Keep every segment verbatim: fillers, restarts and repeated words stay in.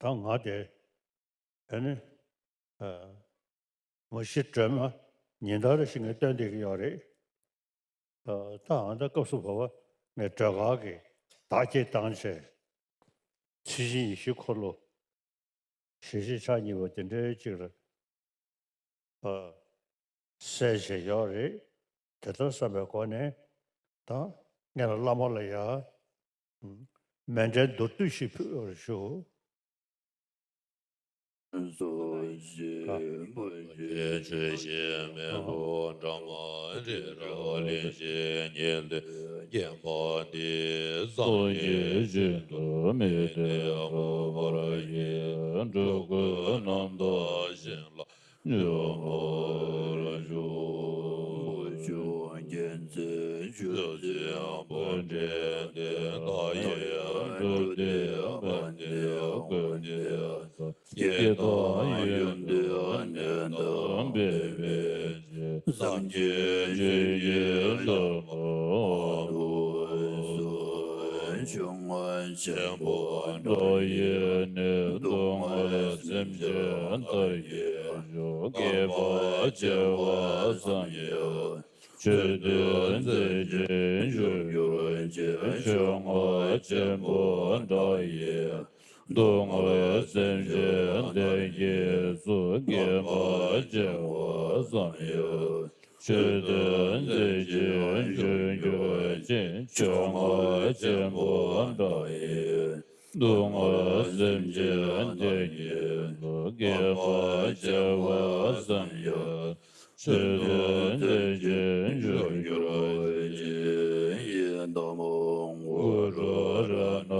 ད་ང་དེ་ཨ་ནི་ཨ་མ་གཞི་སྒྲོལ་མ་ཉིན་ལྟར་བཞིན་གྱི་སྟོན་བསྡད་ཀྱི་ཡོད་རེད། ཨ་ད་ཨ་ད་སྐབས་སུ་བབ་པ་ངས་སྒྲོལ་དཀར་གྱི་བདག་བསྐྱེད་བཏང་བྱས། ཚུལ་བཞིན་ཡེ་ཤེས་འཁོར་ལོ། ཞལ་བཞི་ཕྱག་གཉིས་པ་དེ་འདྲའི་ཅིག་ལ་ཨ་གསལ་བྱེད་ཡོད་རེད། དེ་ལྟར་བསམ་པའི་སྒོ་ནས་ད་ངས་ལ་བླ་མ་ལ་ཡ་མཎྜལ་མདོར་བསྡུས་ཤིག་ཕུལ་བར་ཞུ། སོ་ཞེས་པ་ཞེས་ཆོས་བཞིན་མེད་པའི་སྒྲ་མ་དེ་ར་བ་ལན་ཞིག་ཉིད་ལས་སྐྱེས་པ་འདི་སངས་རྒྱས་བཞིན་དུ་མི་གཏན་ལ་ཕབ་པར་བཞེད། འགྲོ་ཀུན་རྣམ་དག་ཞིང་ལ་འབྱོན་པར་ཤོག། བཅོམ་ལྡན་འདས་ཆོས་ཀྱི་འཕྲིན་ལས་མཐའ་ཡས་འགྲོ་འདི་བ་འདི་ཀུན་ཏུ་སྐྱེ་དང་ཡོན་ཏན་གནས་དང་སྤེལ་བའི་ཕྱིར། སངས་རྒྱས་ཆོས་ཀྱི་ཟབ་ལམ་དུ་གསོལ། བྱུང་བ་ཆེན་པོ་འདྲ་ཡིས་ནི། སྡུག་བསྔལ་སེམས་ཅན་མཐའ་ཡས་ཤོག། བསྐལ་པ་བྱེ་བ་ཙམ་ཡང་ཆོས་སྟོན་མཛད་ཅིང་བཞུགས་གྱུར་ཅིག། བྱུང་བ་ཆེན་པོ་འདྲ་ཡིས་སྡུག་བསྔལ་སེམས་ཅན་མཐའ་ཡས་སུ། བསྐལ་པ་བྱེ་བ་ཙམ་ཡང་ཆོས་སྟོན་མཛད་ཅིང་བཞུགས་གྱུར་ཅིག། བྱུང་བ་ཆེན་པོ་འདྲ་ཡིས་སྡུག་བསྔལ་སེམས་ཅན་མཐའ་ཡས་སུ། བསྐལ་པ་བྱེ་བ་ཙམ་ཡང་ཆོས་སྟོན་མཛད་ཅིང་བཞུགས་གྱུར་ཅིག། ཡི་དམ་དངོས་གྲུབ་རཏྣ་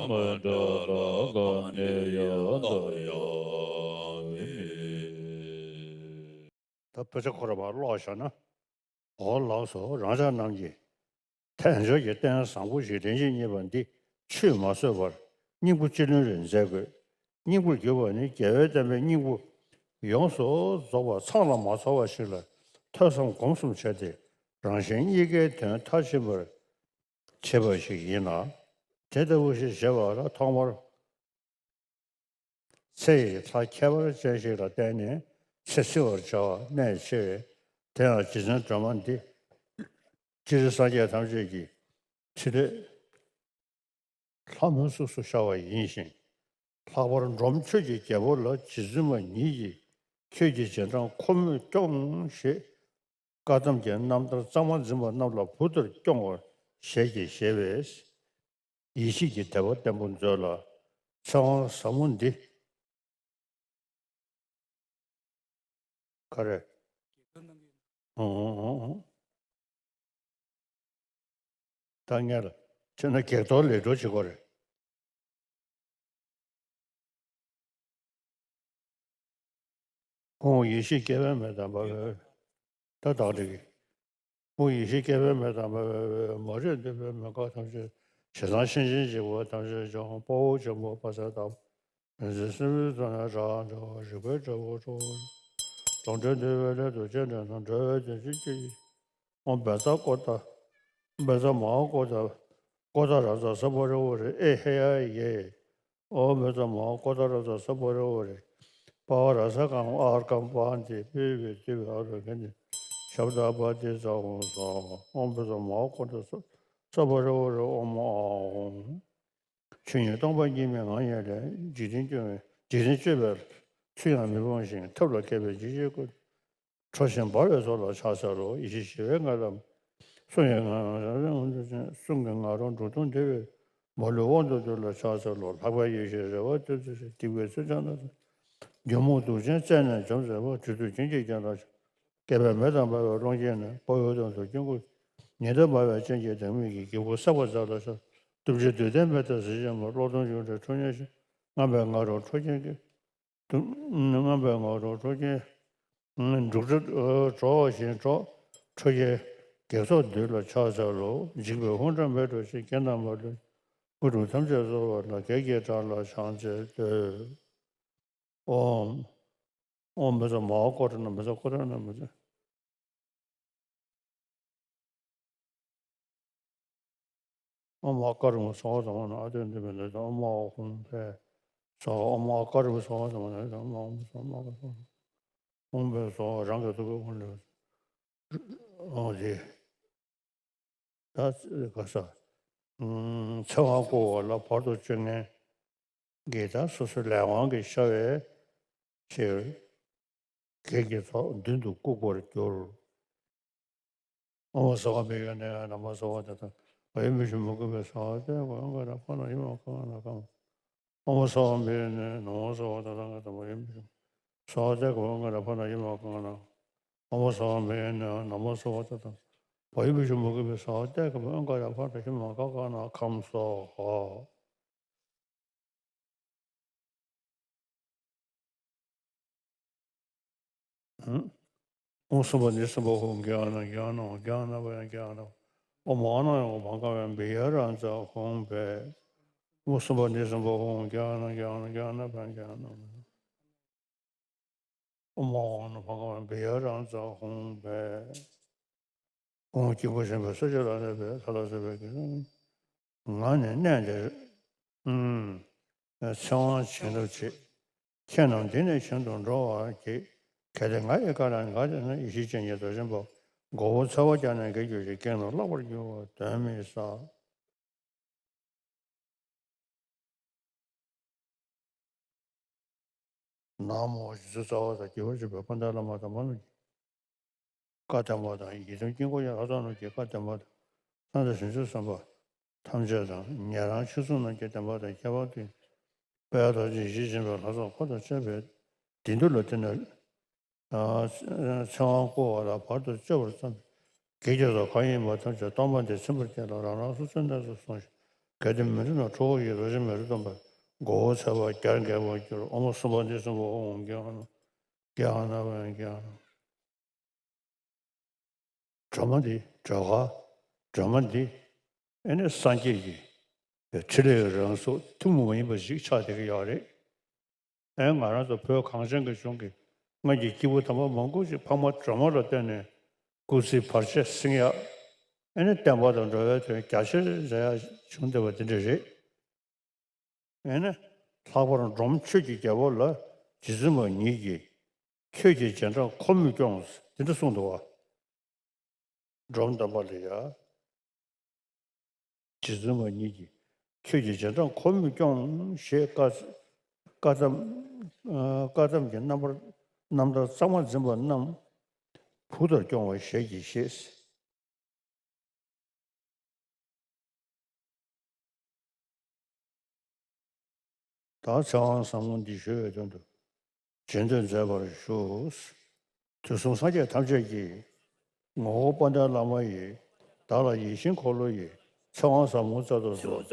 མུ་དྲ་ལ་གང་ནས་ཡང་བཏབ་ཡང་མི་མེད། ད་དཔེ་ཆ་ཁོ་ར་བ་ཀློག་བཞག་ན། འོ་ལགས་སོ། རང་ཅག་རྣམས་ཀྱིས་དལ་འབྱོར་གྱི་རྟེན་བཟང་པོ་ཞིག་རིན་ཆེན་རྙེད་པ་འདི་ཆུད་མ་ཟོས་པར་སྙིང་པོ་ཅི་ལོན་རེ་མཛད་དགོས། སྙིང་པོར་གྱུར་པ་ནི་རྒྱལ་བའི་བསྟན་པའི་སྙིང་པོ་ཡོངས་སུ་རྫོགས་པ་ཚང་ལ་མ་ཚོར་བ་ཞིག་ལ་ཐོས་བསམ་སྒོམ་གསུམ་བྱས་ཏེ་རང་གཞན་གཉིས་ཀའི་དོན་མཐར་ཕྱིན་པར་བྱེད་པ་ཞིག་ཡིན་ལ། དེ་ལྟ་བུ་ཞིག་བྱེད་པ་ལ་ཐོག་མར་ཚེ་ཡི་མཐའ་ཁྱད་པར་ཅན་ཞིག་ལ་བརྟེན་ནས་ཚེ་བསྲིང་བར་བྱ་བ་གནད་ཆེ་བས། དེ་ཡང་རྗེ་བཙུན་སྒྲོལ་མ་འདི་སྤྱིར་སངས་རྒྱས་ཐམས་ཅད་ཀྱི་ཕྲིན་ལས་ལྷ་མོའི་གཟུགས་སུ་ཤར་བ་ཡིན་ཞིང་། ལྷག་པར་འབྲོམ་ཁྱོད་ཀྱི་རྒྱལ་པོ་ལ་རྗེ་བཙུན་མ་ཉིད་ཀྱིས་ཁྱོད་ཀྱི་རྗེས་འབྲང་ཁོ་མོས་སྐྱོངས་ཞེས་བཀའ་གདམས་ཀྱི་རྣམ་ཐར་གཙང་མ་འཛིན་པ་རྣམས་ལ་བུ་ལྟར་སྐྱོང་བར་ཞལ་གྱིས་བཞེས་པས། ཡེ་ཤེས་ཀྱི་བདེ་བ་བརྟན་པོ་མཛོད་ལ་ཚེ་དབང་ཟབ་མོ་འདི། ག་རེ། ཨོ་ཨོ་ཨོ་ཨོ། ད་ངས་ལ་ཁྱེད་ན་བགེགས་གཏོར་ལས་སྒྲོལ་བྱེད་དགོས་རེད། ཁོང་ཡེ་ཤེས་སྐྱེ་བའི་མེ་དང་འབར་བའི། ད་བདག་འདྲི་གི། ཁོང་ཡེ་ཤེས་སྐྱེ་བའི་མེ་དང་འབར་བའི། མ་རིག་འདུས་པའི་མེ་འགག་ཐམས་ཅད། ཞེ་སྡང་ཤིང་ཆེན་འཇིགས་པ་ཐམས་ཅད་སྦྱང་། དཔའ་བོ་ཆེན་པོ་དཔའ་རྩལ་དང་། མི་འཛིན་སྲིན་པོའི་གཙུག་ནས་གྲགས་འགྲོ་བ། རིག་པའི་དྲེད་པ་འཁྲུགས་པ། གྲོང་ཁྲོས་འདུལ་བའི་སླད་དུ་སྤྱན་འདྲེན་དང་། འགྲོ་བའི་དོན་ཕྱིར་སྐྱེ་ཡི། ཨོཾ་བཛྲ་ཀོ་ཏ། བཛྲ་མ་ཧཱ་ཀོ་ཏ། ཀོ་ཏ་ར་ཛ་ས་པ་རི་ཝཱ་རེ་ཨེ་ཧེ་ཡ་ཡེ། ཨོཾ་བཛྲ་མ་ཧཱ་ཀོ་ཏ་ར་ཛ་ས་པ་རི་ཝཱ་རེ། པ་བ་ར་ས་ཀ་ཨརྐམ་པ་ཨན་ཏི་པི་བི་ཏི་བི་ཨ་རོ་གན་ཏི་ཤབ་ད་པ་ཏི་ཙ་ཧོ་སྭཱ་ཧཱ། ཨོཾ་བཛྲ་མ་ཧཱ་ཀོ་ཏ་ས་ས་པ་རི་ཝཱ་རེ་ཨོཾ་ཨཱཿཧཱུྃ། ཆོས་ཉིད་སྟོང་པ་ཉིད་མིན་ངང་ཉིད་ལས། འཇིག་རྟེན་སྐྱོང་བའི་འཇིག་རྟེན་སྤྱོད་པའི་ཚུལ་ཡང་མི་སྤོང་ཞིང་། ཐབས་ལ་མཁས་པའི་འཇིགས་བྱེད་ཀུན། ཁྲོ་ཞིང་འབར་བའི་མཚོ་ལ་ཕྱག་འཚལ་ལོ། ཡེ་ཤེས་ཞི་བའི་མངའ་ཐང་། གསུང་གི་ང་རོ་གསུང་གི་ང་རོ་འབྲུག་སྟོང་འདུས་པའི་མ་ལུས་དབང་དུ་འདུས་ལ་ཕྱག་འཚལ་ལོ། ལྷག་པའི་ཡེ་ཤེས་རལ་པ་ཏོག་ཙམ་ཞིག་སྡིག་པའི་ཚིག་རྐྱང་དག་ཅིང་། ཉོན་མོངས་དུག་ཅན་རྩད་ནས་འཇོམས་མཛད་པ། བདུད་འདུལ་བྱིན་གྱིས་བརྒྱན་ལ། བསྐལ་པའི་མེ་དང་འབར་བའི་ཀློང་དཀྱིལ་ན། དཔའ་བོའི་གདན་དུ་སྐྱོང་སྐུ། ཉི་ཟླ་འབར་བའི་སྤྱན་གྱི་བདག་མོས་ཀྱིས། སྒྱེད་པུ་བསྲེག་པར་མཛད་ལ་ཕྱག། གདུལ་བྱའི་བདུད་རྟེན་མེ་ལྟར་གཟི་བརྗིད་མ། གློག་སྟོང་འབྱུང་འཕྲོས་ཁྲོ་གཉེར་ཞིང་། རྔམ་པའི་ང་རོ་ཁྲོ་རྒྱལ་གྱི། རྔམ་པའི་ང་རོ་ཁྲོ་རྒྱལ། འབྲུག་སྒྲ་སྒྲོགས་ཤིང་སྒྲོག། ཁྲོ་རྒྱལ་བགེགས་ཚོགས་འདུལ་ལ་ཕྱག་འཚལ་ལོ། འཇིགས་པའི་ཧཱུྃ་སྒྲ་མེད་འགྲོ་ཞིང་། རྐྱེན་དང་མ་ལུས་དངོས་གྲུབ་ཐམས་ཅད་སྩོལ་བ་ལ། བགེགས་ཀྱི་བྲག་ལ་ཕྱག་འཚལ་བསྟོད། ཨོཾ། ཨོཾ་བཛྲ་མ་ཧཱ་ཀོ་ཏ་ན་བཛྲ་ཀོ་ཏ་ན་བཛྲ། ཨོཾ་ཨ་ཀ་རུ་སྭཱ་ཧཱ་དྷརྨ་ན་ཨ་ཏི་འདི་མེ་ལེ་དང་། ཨོཾ་ཨཱཿཧཱུྃ་ཕཊ་སྭཱ་ཧཱ། ཨོཾ་ཨ་ཀ་རུ་སྭཱ་ཧཱ་དྷརྨ་ན་ཨ་ཏི་ཨོཾ་ཨཱཿཧཱུྃ་ཕཊ་སྭཱ་ཧཱ། ཨོཾ་བཛྲ་སྭཱ་ཧཱ། རང་གི་ཐུགས་ཀའི་དབང་ལས། ཨོ་དེ། ད་ག་ས། ཚེ་དབང་བསྐུར་བ་ལ་བར་དུ་གཅོད་ངན་གྱིས། ད་སོ་སོའི་ལས་དབང་གིས་ཤ་བའི་ཕྱིར། བགེགས་ཀྱི་ཚོགས་མདུན་དུ་བཀུག་པར་འགྱུར། ཨོཾ་སྭ་བྷཱ་མི་ཡོ་ནི་ན་མ་སྭ་བྷཱ་ད་ཏ་མ་ཡེ་མི་ཤི་མུ་ཀུ་མེ་སྭཱ་ཧཱ། ཏེ་གོ་ཡང་ག་ན་ཁོ་ན་ཡེ་མ་ཁ་ན་ཁ་མ། ཨོཾ་སྭ་བྷཱ་མི་ཡོ་ནི་ན་མ་སྭ་བྷཱ་ད་ཏ་ག་ཏ་མ་ཡེ་མི་ཤི་ སྭཱ་ཧཱ་ཏེ་ཀ་བ་ཨོཾ་ཀཱ་ར་ཕ་ན་ཡ་མ་ག་ན། ཨོཾ་སྭཱ་ཧཱ་མི་ཡ་ན་ན་མོ་སྭཱ་ཧཱ་ཏེ་ཏ། བ་ཡུ་བི་ཤུ་མུ་ཁེ་བི་སྭཱ་ཧཱ་ཏེ་ཀ་བ་ཨོཾ་ཀཱ་ར་ཕ་ན་ཡ་མ་ག་ག་ན་ཁཾ་སྭཱ་ཧཱ། ཨོཾ་སུ་པ་ནི་སུ་པ་ཧཱུྃ་གྱ་ནམ་གྱ་ནམ་གྱ་ན་པ་ཡ་གྱ་ན། ཨོཾ་ཨ་ན་ཡ་བྷ་ག་ཝན་བི་ཡ་ར་ཛ་ཧཱུྃ་ཕཊ། ཨོཾ་སུ་པ་ནི་སུ་པ་ཧཱུྃ་གྱ་ནམ་གྱ་ནམ་གྱ་ན་པ་ཡ་གྱ་ན། ཨོཾ་ཨ་ན་བྷ་ག་ཝན་བི་ཡ་ར་ཛ་ཧཱུྃ་ཕཊ། ཨོཾ་དཀྱིལ་འཁོར་བཞེངས་པའི་ས་ཆ་ལ་གནས་པའི་ལྷ་ལ་སོགས་པའི་དགེ་སློང་ང་ནི་གནས་འདིར་ཚེ་དབང་བྱིན་རླབས་ཆེ། ཁྱེད་རྣམས་འདི་ནས་བྱོན་དུ་འགྲོ་བར་བགྱི། གལ་ཏེ་ང་ཡི་བཀའ་ལ་དགའ་བདེ་ན། ཡེ་ཤེས་ཅན་གྱི་རྡོ་རྗེ་འབར་མགོ་བོ་ཚ་བ་བརྒྱ་ནས་བརྒལ་གྱུར་ཅིག །གེགས་རྣམས་བརླག་པར་འགྱུར་བ་གདོན་མི་ཟ། ན་མོ། རྗེ་བཙུན་རྩ་བ་དང་རྒྱས་པར་བྱེད་པའི་དཔལ་ལྡན་བླ་མ་དམ་པ་རྣམས་ཀྱི་བཀའ་བསྟན་པ་དང་། ཡི་དམ་དཀྱིལ་འཁོར་གྱི་ལྷ་ཚོགས་རྣམས་ཀྱི་བཀའ་བསྟན་པ་དང་། སངས་རྒྱས་བྱང་ཆུབ་སེམས་དཔའ་ཐམས་ཅད་དང་། ཉན་རང་ཆོས་སྲུང་རྣམས་ཀྱི་བསྟན་པ་དང་། ཁྱད་པར་དུ་དཔལ་རྡོ་རྗེ་ཡིད་བཞིན་ནོར་བུའི་ལྷ་ཚོགས་འཁོར་དང་བཅས་པའི་བདེ་འདུས་ལ་བརྟེན་ནས། ཨ་ཚེ་དབང་བསྐུར་བ་ལ་བར་དུ་གཅོད་པར་བརྩམས་པའི་བགེགས་ཀྱི་ཚོགས་གང་ཡིན་པ་ཐམས་ཅད་སྟོང་པ་འདིར་ཚིམ་པར་བགྱིས་ལ། རང་རང་སོ་སོའི་གནས་སུ་སོང་ཞིག །གལ་ཏེ་མི་འགྲུབ་ན་ཁྲོ་བོ་ཡི་རྡོ་རྗེ་མེ་རུ་སྟོང་པས་མགོ་བོ་ཚ་བ་བརྒྱར་འགེལ་བར་འགྱུར། ཨོཾ་སུ་པ་ནི་སུ་པ་ཧཱུྃ་གྱ་ནམ་གྱ་ན་པ་ཡ་གྱ་ན། སྒྲོལ་མ་འདི་སྒྲོལ་དཀར། སྒྲོལ་མ་འདི་ཨེ་ནི་སངས་རྒྱས་ཀྱི་ཕྲིན་ལས་ཀྱི་རང་གཟུགས་ཐུན་མོང་མ་ཡིན་པ་ཞིག་ཆགས་བསྡད་ཀྱི་ཡོད་རེད། ཨེ་ང་རང་ཚོ་བོད་གངས་ཅན་གྱི་ལྗོངས་ཀྱི་སྔར་གྱི་སྐྱེས་བུ་དམ་པ་མང་པོ་ཞིག་འཕགས་མ་སྒྲོལ་མ་ལ་བརྟེན་ནས་སྐུ་ཚེ་བར་ཆད་བསྲིང་ཡག །ཨེ་ནི་བསྟན་པ་དང་འགྲོ་བའི་དོན་རྒྱ་ཆེར་མཛད་ཡག་བྱུང་བསྡད་པ་འདི་འདྲ་རེད། ཨེ་ནི་ལྷག་པར་འབྲོམ་ཆོས་ཀྱི་རྒྱལ་པོ་ལ་རྗེ་བཙུན་པ་ཉིད་ཀྱིས་ཁྱོད་ཀྱི་རྗེས་འབྲང་ཁོ་མོས་སྐྱོངས་འདི་འདྲ་གསུངས་འདུག་བ། འབྲོམ་དམ་པ་ལ་ཡ། རྗེ་བཙུན་པ་ཉིད་ཀྱིས་ཁྱོད་ཀྱི་རྗེས་འབྲང་ཁོ་མོས་སྐྱོངས་ཞེས་བཀའ་བཀའ་གདམས་བཀའ་གདམས་ཀྱི་རྣམ་པར་རྣམ་ཐར་གཙང་མ་འཛིན་པ་རྣམས་བུ་ལྟར་སྐྱོང་བར་ཞལ་གྱིས་བཞེས། ད་ཚེ་དབང་ཟབ་མོ་འདི་ཞུ་བའི་དོན་དུ་རྗེས་ཟློས་མཛད་པར་ཞུ། དུས་གསུམ་སངས་རྒྱས་ཐམས་ཅད་ཀྱི། ངོ་བོ་དཔལ་ལྡན་བླ་མ་ཡི། བདག་ལ་ཡིད་བཞིན་འཁོར་ལོ་ཡི། ཚེ་དབང་ཟབ་མོ་སྩལ་དུ་གསོལ།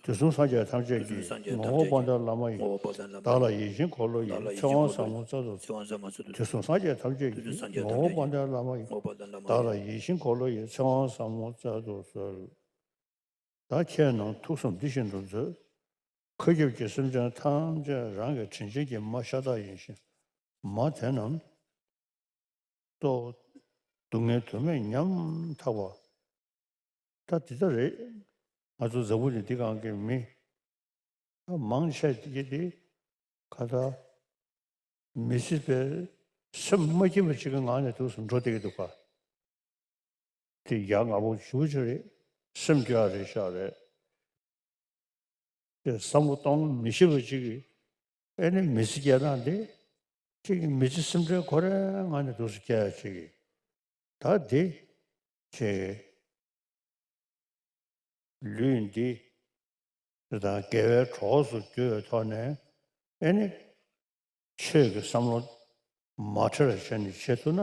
དུས་གསུམ་སངས་རྒྱས་ཐམས་ཅད་ཀྱི། ངོ་བོ་དཔལ་ལྡན་བླ་མ་ཡི། བདག་ལ་ཡིད་བཞིན་འཁོར་ལོ་ཡི། ཚེ་དབང་ཟབ་མོ་སྩལ་དུ་གསོལ། དུས་གསུམ་སངས་རྒྱས་ཐམས་ཅད་ཀྱི། ངོ་བོ་དཔལ་ལྡན་བླ་མ་ཡི། བདག་ལ་ཡིད་བཞིན་འཁོར་ལོ་ཡི། ཚེ་དབང་ཟབ་མོ་སྩལ་དུ་གསོལ། བདག་ཁྱེད་རྣམས་ཐུགས་བསམ་འདི་བཞིན་དུ་མཛོད། མཁའ་ཁྱབ་ཀྱི་སེམས་ཅན་ཐམས་ཅད་རང་གི་དྲིན་ཅན་གྱི་མ་ཤ་སྟག་ཡིན་ཞིང་། མ་དེ་རྣམས་གཙོ་བོ་སྡུག་བསྔལ་དུ་མས་ཉམ་ཐག་པ། ད་འདི་ལྟར་རེད། ང་ཚོ་འཛམ་བུ་གླིང་འདི་སྒང་གི་མི་མང་ཆེ་དེ་དེ་ག་ད་མི་སྲིད་པའི་སེམས་མ་སྐྱིད་པ་ཅིག་གི་ངང་ནས་འདུག་སེ་འགྲོ་བསྡད་ཀྱི་འདུག་ག་དེ་ཡ་ང་པོ་ཞུ་ཅི་རེད། སེམས་སྐྱོ་ཡ་རེད་ཤག་རེད། དེ་བསམ་བློ་གཏོང་མི་ཤེས་པ་ཅིག་གིས་ཨེ་ནི་མི་ཚེ་སྐྱེལ་སྟངས་དེ་ཅིག་གིས་མི་ཚེ་སེམས་ཁྲལ་ཁོ་རའི་ངང་ནས་འདུག་སེ་སྐྱེལ་ཡ་ཅིག་གིས་ད་དེ་ཅིག་ལུས་འདི་དང་དགེ་བའི་གྲོགས་སུ་གྱུར་བའི་ཐོག་ནས་ཨེ་ནི་ཆོས་ཀྱི་བསམ་བློ་མ་བྲལ་བ་བྱས་ནས་བྱེད་ཐུབ་ན་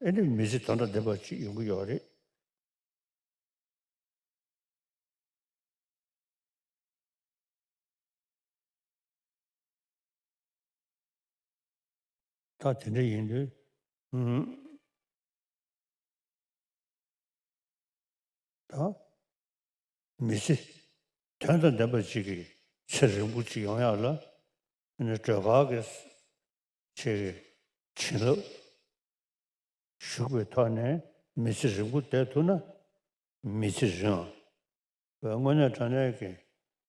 ཨེ་ནི་མི་ཚེ་དོན་དང་ལྡན་པ་ཅིག་ཡོང་གི་ཡོད་རེད། ད་དེ་འདྲ་ཡིན་དུས་ཨུམ། ད་མི་ཚེ་དོན་དང་ལྡན་པ་ཅིག་གི་ཚེ་རིང་པོ་ཅིག་ཡོང་ཡག་ལ་ཨ་ནི་སྒྲོལ་དཀར་གྱི་ཆེད་ཀྱི་བྱིན་རླབས་ཞུགས་པའི་ཐོག་ནས་མི་ཚེ་རིང་པོ་བསྡད་ཐུབ་ན་མི་ཚེ་རིང་བ། དངོས་གནས་དྲང་གནས་ཀྱི་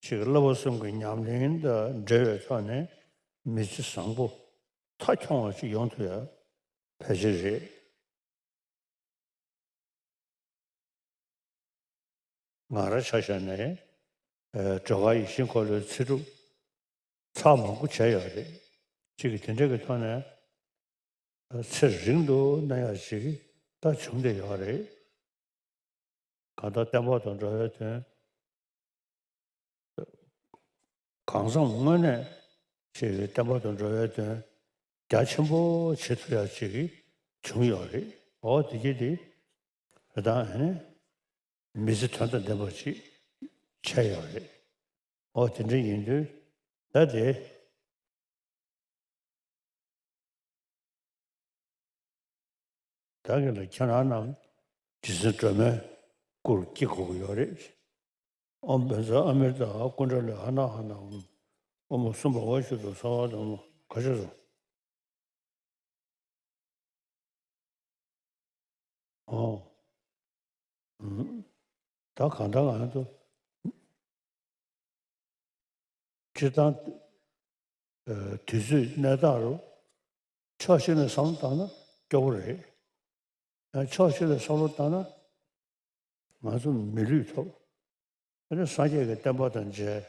ཆེད་ཀྱི་བསླབ་པ་གསུམ་གྱི་ཉམས་ལེན་དང་འབྲེལ་བའི་ཐོག་ནས་མི་ཚེ་བཟང་པོ་མཐའ་འཁྱོངས་པ་ཅིག་ཡོང་ཐུབ་ཡ་ཕལ་ཆེར་རེད། ང་རང་ཆ་བཞག་ནས་ཨ་སྒྲོལ་དཀར་ཡིད་བཞིན་འཁོར་ལོའི་ཚེ་སྒྲུབ་ཚར་མང་པོ་བྱས་ཡོད་རེད། གཅིག་གིས་དེ་འདྲ་གི་ཐོག་ནས་ཨ་ཚེ་རིང་དུ་གནང་ཡག་ཅིག་ད་བྱུང་བསྡད་ཡོད་རེད། གང་ལྟར་བསྟན་པ་དང་འགྲོ་བའི་དོན། གང་འཚམ་དངོས་གནས་ཆེ་བའི་བསྟན་པ་དང་འགྲོ་བའི་དོན་ རྒྱ་ཆེན་པོ་བྱེད་ཐུབ་ཡག་ཅིག་བྱུང་ཡོད་རེད། འོ་དེ་གྱིས་དེ་རེད་ད། ཨ་ནི་མི་ཚེ་དོན་དང་ལྡན་པ་ཅིག་བྱས་ཡོད་རེད། འོ་དེ་འདྲ་ཡིན་དུས་ད་དེ། ད་གིན་ལ་ཁྱེད་རང་རྣམས་རྗེ་བཙུན་སྒྲོལ་མའི་སྐུར་སྐྱེ་དགོས་ཀྱི་ཡོད་རེད། ཨོཾ་བཛྲ་ཨ་མྲྀ་ཏ་ཀུཎྜ་ལི་ཧ་ན་ཧ་ན་ཨོཾ། ཨོཾ་སྭ་བྷཱ་ཝ་ཤུདྡྷ་སརྦ་དྷརྨ། ག་ཤ་སོ། ཨོ། ཨུམ། ད་གང་ལྟར་ང་ཚོ་སྤྱིར་བཏང་། ཨ། དུས་ཚོད་གནས་སྟངས་རུ་ཕྱོགས་གཅིག་ནས་བསམ་བློ་བཏང་ན་སྐྱོ་པོ་རེད། ཡང་ཕྱོགས་གཅིག་ནས་བསམ་བློ་བཏང་ན་ང་ཚོ་མི་ལུས་ཐོབ། ཨ་ནི་སངས་རྒྱས་ཀྱི་བསྟན་པ་དང་མཇལ།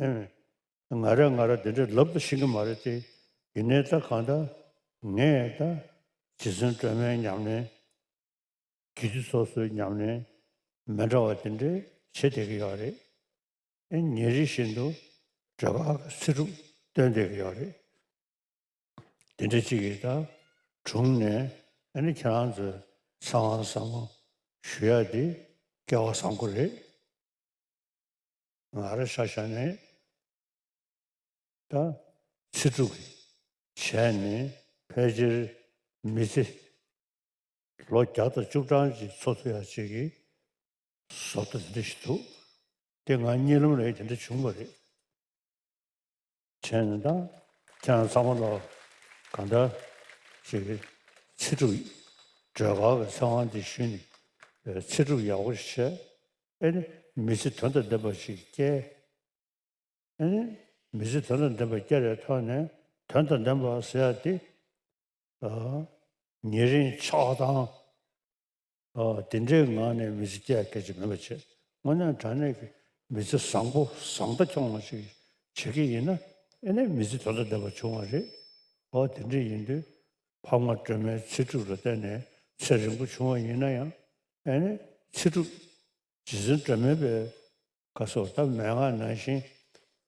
ཨེ། ང་རེ་ང་རེ་འདི་འདྲའི་ལབ་ཏུ་ཤེས་ཀྱི་མ་རེད་དེ། ཡིན་ནའི་ད་གང་ལྟར་ངས་ད་རྗེ་བཙུན་སྒྲོལ་མའི་ཉམས་ལེན། དགེ་ཚུལ་སོ་སོའི་ཉམས་ལེན་མི་འདྲ་བ་དེ་འདྲའི་བྱེད་བསྡད་ཀྱི་ཡོད་རེད། ཨེ། ཉིན་རེ་བཞིན་དུ་སྒྲོལ་དཀར་གྱི་ཚེ་སྒྲུབ་སྟོན་བསྡད་ཀྱི་ཡོད་རེད། དེ་འདྲ་ཅིག་གིས་ད་དྲུང་ནས་ཨ་ནི་ཁྱེད་རང་ཚོའི་ཚེ་དབང་བསམ་བློ་ཞུ་ཡ་དེ་སྐལ་བ་བཟང་པོ་རེད། ང་རང་ཆ་བཞག་ནས་ད་ཚེ་སྒྲུབ་བྱས་ནས་ཕལ་ཆེར་མི་ཚེ་ལོ་བརྒྱ་དང་བཅུ་གྲངས་ཅིག་འཚོ་ཐུབ་ཡ་ཅིག་གི་བཟོ་ལྟ་དེ་འདྲ་ཞིག་འདུག་དེ་ང་གཉིད་ལམ་རེད། དེ་འདྲ་བྱུང་བ་རེད། བྱས་ནས་ད་ཁྱེད་རང་ཚང་མ་ལ་གང་ལྟར་ཅིག་ཚེ་སྒྲུབ་སྒྲོལ་དཀར་གྱི་ཚེ་དབང་འདི་ཞུས་ནས་ཚེ་སྒྲུབ་ཡག་པོ་ཞིག་བྱས། ཨེ་ནི་མི་ཚེ་དོན་དང་ལྡན་པ་ཞིག་སྐྱེལ། ཨེ་ནི་མི་ཚེ་དོན་དང་ལྡན་པ་སྐྱེལ་བའི་ཐོག་ནས། དོན་དང་ལྡན་པ་ཟེར་ཡ་དེ། ཨ། ཉེ་རིང་ཆགས་སྡང་། ཨ། དེ་འདྲའི་ངང་ནས་མི་ཚེ་སྐྱེལ་ཡ་སྐད་ཆ་མིན་པ་བྱས། དངོས་གནས་དྲང་གནས་ཀྱི་མི་ཚེ་བཟང་པོ་བཟང་མཐའ་འཁྱོངས་པ་ཞིག་བྱེད་ཀྱི་ཡིན་ན། ཨེ་ནི་མི་ཚེ་དོན་དང་ལྡན་པ་བྱུང་བ་རེད། འོ་དེ་འདྲ་ཡིན་དུས་འཕགས་མ་སྒྲོལ་མའི་ཚེ་སྒྲུབ་ལ་བརྟེན་ནས་ཚེ་རིང་པོ་བྱུང་བ་ཡིན་ན་ཡང་། ཨེ་ནི་ཚེ་སྒྲུབ། རྗེ་བཙུན་སྒྲོལ་མའི་པའི་བཀའ་སོགས་ད་མན་ངག་ནང་བཞིན་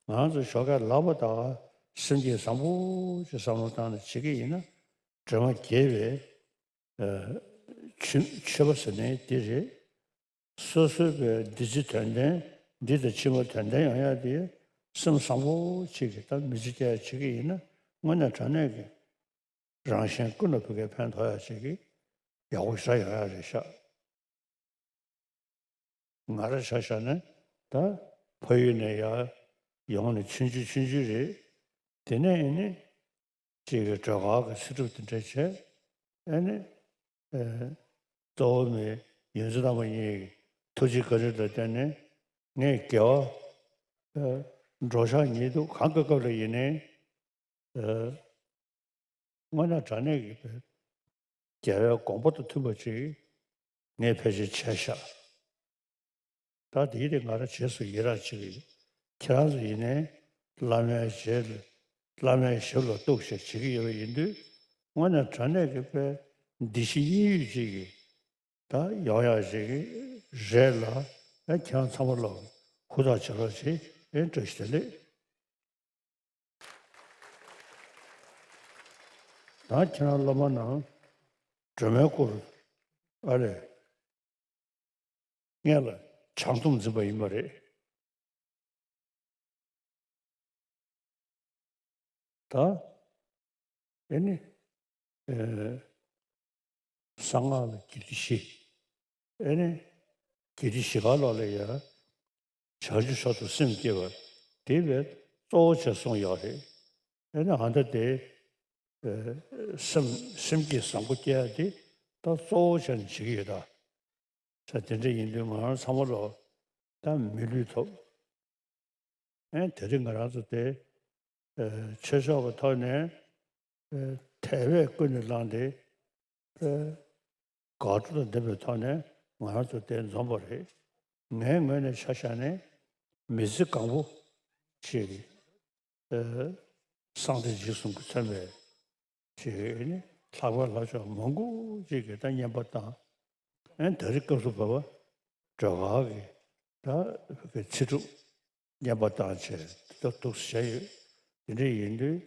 ང་ཚོ་ཞོགས་ཀས་ལངས་པ་དང་སེམས་ཀྱིས་བཟང་པོ་ཅིག་བསམ་བློ་བཏང་ནས་བྱེད་ཀྱི་ཡིན་ན། སྒྲོལ་མ་དགྱེས་པའི་ཨ་མཆོད་མཆོད་པ་ཟེར་ནའི་འདི་རེད། སོ་སོའི་པའི་འདི་ཕྱི་དོན་ལྡན། འདི་དང་ཕྱི་མ་དོན་ལྡན་ཡོང་ཡ་དེ་སེམས་བཟང་པོ་ཅིག་གིས་ད་མི་ཚེ་སྐྱེལ་ཡ་བྱེད་ཀྱི་ཡིན་ན། དངོས་གནས་དྲང་གནས་ཀྱི་རང་གཞན་ཀུན་ལ་ཕ་གིར་ཕན་ཐོགས་ཡ་ཅིག་གི་ཡག་པོ་ཞེ་དྲག་ཡོང་ཡ་རེད་ཤག་ང་རང་ཆ་བཞག་ན་ད་ཕ་ཡུལ་ནས་ཡར་ཡོང་ནས་ཆུང་ཆུང་ཆུང་ཆུང་རེད། དེ་ནས་ཨེ་ནི་ཅིག་གི་སྒྲོལ་དཀར་གྱི་ཚེ་སྒྲུབ་དེ་འདྲ་བྱས། ཨེ་ནི་ཨེ་གཙོ་བོ་མི་ཡོངས་འཛིན་རྣམ་པ་གཉིས་ཀྱི་ཐུགས་རྗེ་བཀའ་དྲིན་ལ་བརྟེན་ནས་ངས་དགེ་བ་ཨེ་འགྲོ་འཆག་ཉལ་འདུག་གང་སྐབས་སྐབས་ལ་ཡིན་ནའི། ཨེ། དངོས་གནས་དྲང་གནས་ཀྱི་རྒྱལ་བའི་དགོངས་པ་དང་མཐུན་པ་ཅིག་ངས་ཕལ་ཆེར་བྱས་ཤག་ད་དེའི་རིགས་ང་རང་རྗེས་སུ་ཡི་རང་བྱེད་ཀྱི་ཡོད། ཁྱེད་རང་ཚོ་ཡིན་ནའི་བླ་མའི་ཞབས་ལ་བླ་མའི་ཞབས་ལ་གཏུགས་བྱས་བྱེད་ཀྱི་ཡོད་པ་ཡིན་དུས། དངོས་གནས་དྲང་གནས་ཀྱི་དཔེ་འདི་ཕྱི་གཉིས་ཡོད་ཅིག་གི་ད་ཡོང་ཡག་ཅིག་གི་རེད་ལ། ཨེ་ཁྱེད་རང་ཚང་མ་ལ་ཧུར་ཐག་བྱེད་རོགས་བྱེད། ཨེ་བཀྲ་ཤིས་བདེ་ལེགས། ད་ཁྱེད་རང་སློབ་མ་རྣམས་སྒྲོལ་མའི་སྐུར་ཨ་ལས་སྔས་ལ་བྱང་སྡོམ་འཛིན་པ་ཡིན་པ་རེད། ད་ཨེ་ནི་ཨེ་གསང་སྔགས་ལ་དགེ་སྡིག་བཞི། ཨེ་ནི་དགེ་སྡིག་བཞི་ག་ལོག་ལ་ཡ། བྱང་ཆུབ་མཆོག་ཏུ་སེམས་བསྐྱེད་པ་དེ་བས་གཙོ་བོ་བྱས་གསུངས་ཡོད་རེད། ཨེ་ནི་ཨ་ད་དེ་ཨེ་སེམས་སེམས་བསྐྱེད་བཟང་པོ་སྐྱེ་ཡ་དེ་ད་གཙོ་བོ་བྱས་ནས་བྱེད་ཀྱི་ཡོད་ད། ས་དེ་འདྲ་ཡིན་དུས་ང་རང་ཚང་མ་ལོ་ད་མི་ལུས་ཐོབ། ཨེ་དེ་རིང་ང་རང་ཚོ་དེ་ཨེ་ཆོས་ཕྱོགས་ཀྱི་ཐོག་ནས་ཨེ་དལ་བས་ཀུན་ནས་བསླངས་ཏེ་ཨེ་དགའ་སྤྲོ་དང་ལྡན་པའི་ཐོག་ནས་ང་རང་ཚོ་དེ་འཛོམས་པ་རེད། ངའི་ངོས་ནས་ཆ་བཞག་ནས་མི་ཚེ་གང་པོ་ཞིག་ཨེ་གསང་བདེ་འཇིགས་གསུམ་གྱིས་མཚོན་པའི་ཞིག་ནི་ལྷག་པའི་ལྷ་མཆོག་མང་པོ་ཅིག་གིས་ད་བསྙེན་པ་བཏང་། ཨེ་ད་རེས་སྐབས་སུ་བབ་པ་སྒྲོལ་དཀར་གྱི་ད་ཚེ་སྒྲུབ་བསྙེན་པ་བཏང་བྱས་ད་འདུག་སེ་བྱས་ཡོད། དེ་འདྲ་ཡིན་དུས་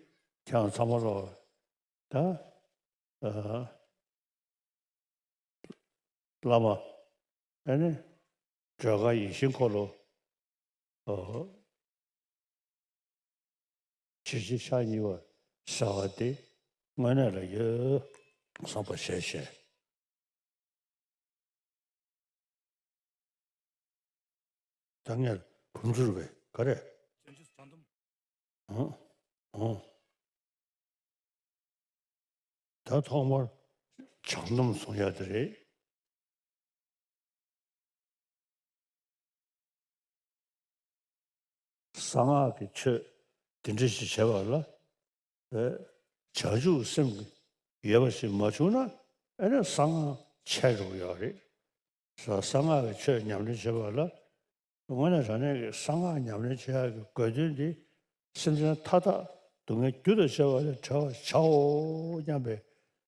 ཁྱེད་རང་ཚང་མ་ལོ་ད་ཨ་བླ་མ་ཨ་ནི་སྒྲོལ་དཀར་ཡིད་བཞིན་འཁོར་ལོ། ཨོ། ཇི་བཞིན་ཕྱག་གཉིས་པ་ཟེར་བ་དེ་དངོས་གནས་ལ་ཡོད་བསམ་པ་བྱས་བྱས། ད་ངས་བུམ་སྒྲུབ་པས་ག་རེ། ཨང་། ཨང་། ད་ཐོག་མར་བྱང་སྡོམ་བཟུང་ཡ་དེ་རེད། གསང་སྔགས་ཀྱི་ཆོས་དེ་འདྲ་ཞིག་བྱེད་པ་ལ་བྱང་ཆུབ་སེམས་ཡོད་པ་ཞིག་མ་བྱུང་ན་ཨེ་ནས་གསང་སྔགས་ཆད་འགྲོ་གི་ཡོད་རེད། གསང་སྔགས་ཀྱི་ཆོས་ཉམས་ལེན་བྱེད་པ་ལ་དངོས་གནས་དྲང་གནས་ཀྱི་གསང་སྔགས་ཉམས་ལེན་བྱེད་ཡག་གི་དགོས་དོན་འདི་སེམས་ཅན་མཐའ་དག་སྡུག་བསྔལ་རྒྱུ་དང་བཅས་པ་ལས་བྲལ་བར་བྱའོ་སྙམ་པའི་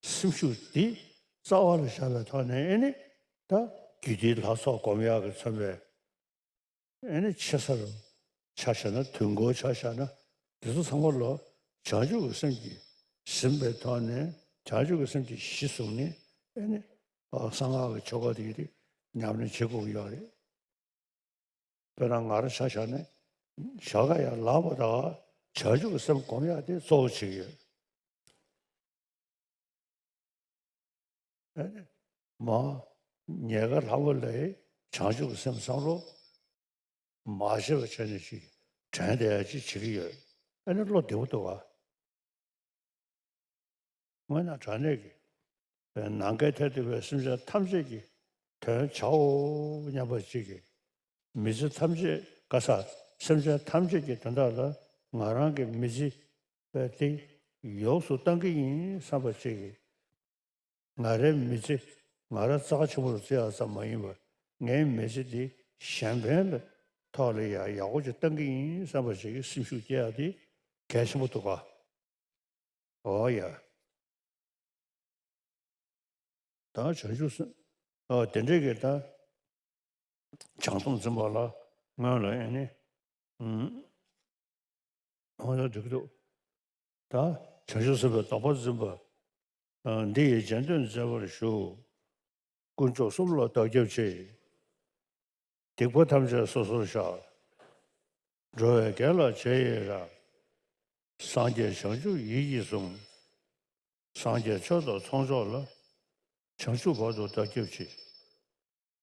སེམས་ཤུགས་འདི་རྩ་བ་ལ་བཞག་པའི་ཐོག་ནས་ཨེ་ནི་ད་རྒྱུད་སྡེའི་ལྷ་ཚོགས་སྒོམ་ཡག་གི་མཚོན་པའི་ཨེ་ནི་ཆེ་ས་རུ་ཆ་བཞག་ན་དུས་འཁོར་ཆ་བཞག་ན་འདི་ཚོ་ཚང་མ་ལོ་བྱང་ཆུབ་ཀྱི་སེམས་ཀྱིས་ཟིན་པའི་ཐོག་ནས་བྱང་ཆུབ་ཀྱི་སེམས་ཀྱི་གཞི་བཟུང་ནས་ཨེ་ནི་གསང་སྔགས་ཀྱི་ཆོ་ག་དེ་ཉམས་ལེན་བྱེད་དགོས་ཀྱི་ཡོད་རེད། དཔེར་ན་ང་རང་ཆ་བཞག་ནས་ཞོགས་ཀ་ཡར་ལངས་པ་དང་བྱང་ཆུབ་ཀྱི་སེམས་སྒོམ་ཡག་དེ་གཙོ་བོ་བྱེད་ཀྱི་ཡོད། མ་ཉལ་ཁ་ལྷ་མོ་ལས་བྱང་ཆུབ་ཀྱི་སེམས་བསམ་བློ་མ་བྱེད་པ་བྱས་ནས་ཅིག་དྲན་བསྡད་ཡག་ཅིག་བྱེད་ཀྱི་ཡོད། ཨ་ནི་བློ་བདེ་པོ་འདུག་ག་དངོས་གནས་དྲང་གནས་ཀྱི་ནམ་མཁའི་མཐས་གཏུགས་པའི་སེམས་ཅན་ཐམས་ཅད་ཀྱི་དོན་བྱའོ་སྙམ་པ་ཅིག་གིས་མི་ཚེ་ཐམས་ཅད་ག་ས་སེམས་ཅན་ཐམས་ཅད་ཀྱི་དོན་དག་ལ་ང་རང་གི་མི་ཚེ་དེ་ཡོངས་སུ་བཏང་གི་ཡིན་བསམ་པ་ཅིག་གིས། ང་རའི་མི་ཚེ་ང་རང་རྩ་ཆེན་པོ་རུ་བརྩི་ཡག་ཙམ་མ་ཡིན་པར་ངའི་མི་ཚེ་འདི་གཞན་ཕན་ལ་ཐོག་ལ་ཡང་ཡག་པོ་ཅིག་བཏང་གི་ཡིན་བསམ་པ་ཞིག་གི་སེམས་ཤུགས་སྐྱེ་ཡག་དེ་གལ་ཆེན་པོ་འདུག་ག་ཨོ་ཡ། ད་བྱང་ཆུབ་སེམས་ཨོ་དེ་འདྲས་ཀྱི་ད་བྱང་སྡོམ་འཛིན་པ་ལ་སྔོན་ལ་ཨེ་ནི་ཨུམ། ཨོ་ཡ་འགྲིག་གི་འདུག་ད་བྱང་ཆུབ་སེམས་དཔའི་སྡོམ་པ་འཛིན་པ། འདི་ཡི་རྗེས་ཟློས་མཛད་པར་ཞུ། དཀོན་མཆོག་གསུམ་ལ་བདག་སྐྱབས་མཆི། སྡིག་པ་ཐམས་ཅད་སོ་སོར་བཤགས། འགྲོ་བའི་དགེ་ལ་རྗེས་ཡི་རང་། སངས་རྒྱས་བྱང་ཆུབ་ཡིད་ཀྱིས་བཟུང་། སངས་རྒྱས་ཆོས་དང་ཚོགས་མཆོག་ལ། བྱང་ཆུབ་བར་དུ་བདག་སྐྱབས་མཆི།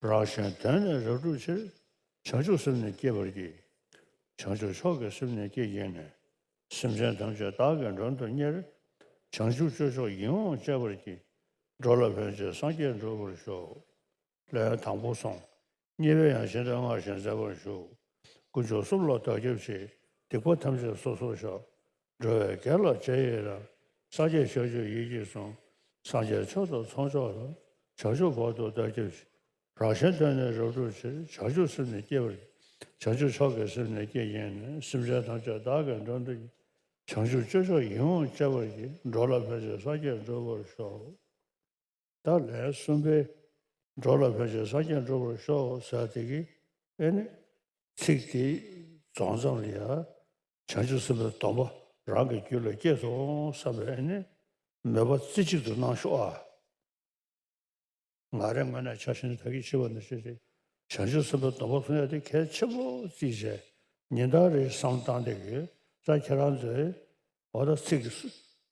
རང་གཞན་དོན་ནི་རབ་བསྒྲུབ་ཕྱིར། བྱང་ཆུབ་སེམས་ནི་བསྐྱེད་པར་བགྱི། བྱང་ཆུབ་མཆོག་གི་སེམས་ནི་བསྐྱེད་བགྱིས་ནས། སེམས་ཅན་ཐམས་ཅད་བདག་གིས་མགྲོན་དུ་གཉེར། བྱང་ཆུབ་སྤྱོད་མཆོག་ཡིད་འོང་སྤྱད་པར་བགྱི། འགྲོ་ལ་ཕན་ཕྱིར་སངས་རྒྱས་འགྲུབ་པར་ཤོག་ལན་དང་པོ་སོང་། གཉིས་པའི་ཡང་གཞི་འདོན་སྔར་བཞིན་མཛད་པར་ཞུ། དཀོན་མཆོག་གསུམ་ལ་བདག་སྐྱབས་མཆི། སྡིག་པ་ཐམས་ཅད་སོ་སོར་བཤགས། འགྲོ་བའི་དགེ་ལ་རྗེས་ཡི་རང་། སངས་རྒྱས་བྱང་ཆུབ་ཡིད་ཀྱིས་བཟུང་། སངས་རྒྱས་ཆོས་དང་ཚོགས་མཆོག་ལ། བྱང་ཆུབ་བར་དུ་བདག་སྐྱབས་མཆི། རང་གཞན་དོན་ནི་རབ་བསྒྲུབ་ཕྱིར། བྱང་ཆུབ་སེམས་ནི་བསྐྱེད་པར། བྱང་ཆུབ་མཆོག་གི་སེམས་ནི་བསྐྱེད་བགྱིས་ནས། སེམས་ཅན་ཐམས་ཅད་བདག་གིས་མགྲོན་དུ། བྱང་ཆུབ་སྤྱོད་མཆོག་ཡིད་འོང་སྤྱད་པར་བགྱི། འགྲོ་ལ་ཕན་ཕྱིར་སངས་རྒྱས་འགྲུབ་པར་ཤོག་ད་ལན་གསུམ་པའི་འགྲོ་ལ་ཕན་ཕྱིར་སངས་རྒྱས་འགྲུབ་པར་ཤོག་ཟེར་དེ་གི་ཨེ་ནི་ཚིག་དེ་རྫོགས་མཚམས་ལ་ཡ་བྱང་ཆུབ་སེམས་དཔའི་སྡོམ་པ་རང་གི་རྒྱུད་ལ་སྐྱེས་སོང་བསམ་པའི་ཨེ་ནི་མོས་པ་རྩེ་གཅིག་ཏུ་གནང་ཤོག་ཨ། ང་རའི་ངོས་ནས་ཆ་བཞག་ན་ད་གིན་ཞུས་པ་ནང་བཞིན་རེད། བྱང་ཆུབ་སེམས་དཔའི་སྡོམ་པ་སྲུང་ཡ་དེ་གལ་ཆེན་པོ་བརྩིས་བྱས་ཉིན་ལྟར་རེ་བསམ་བློ་བཏང་བསྡད་ཀྱི་ཡོད། ད་ཁྱེད་རང་ཚོས་འོ་ད་ཚིག་གི་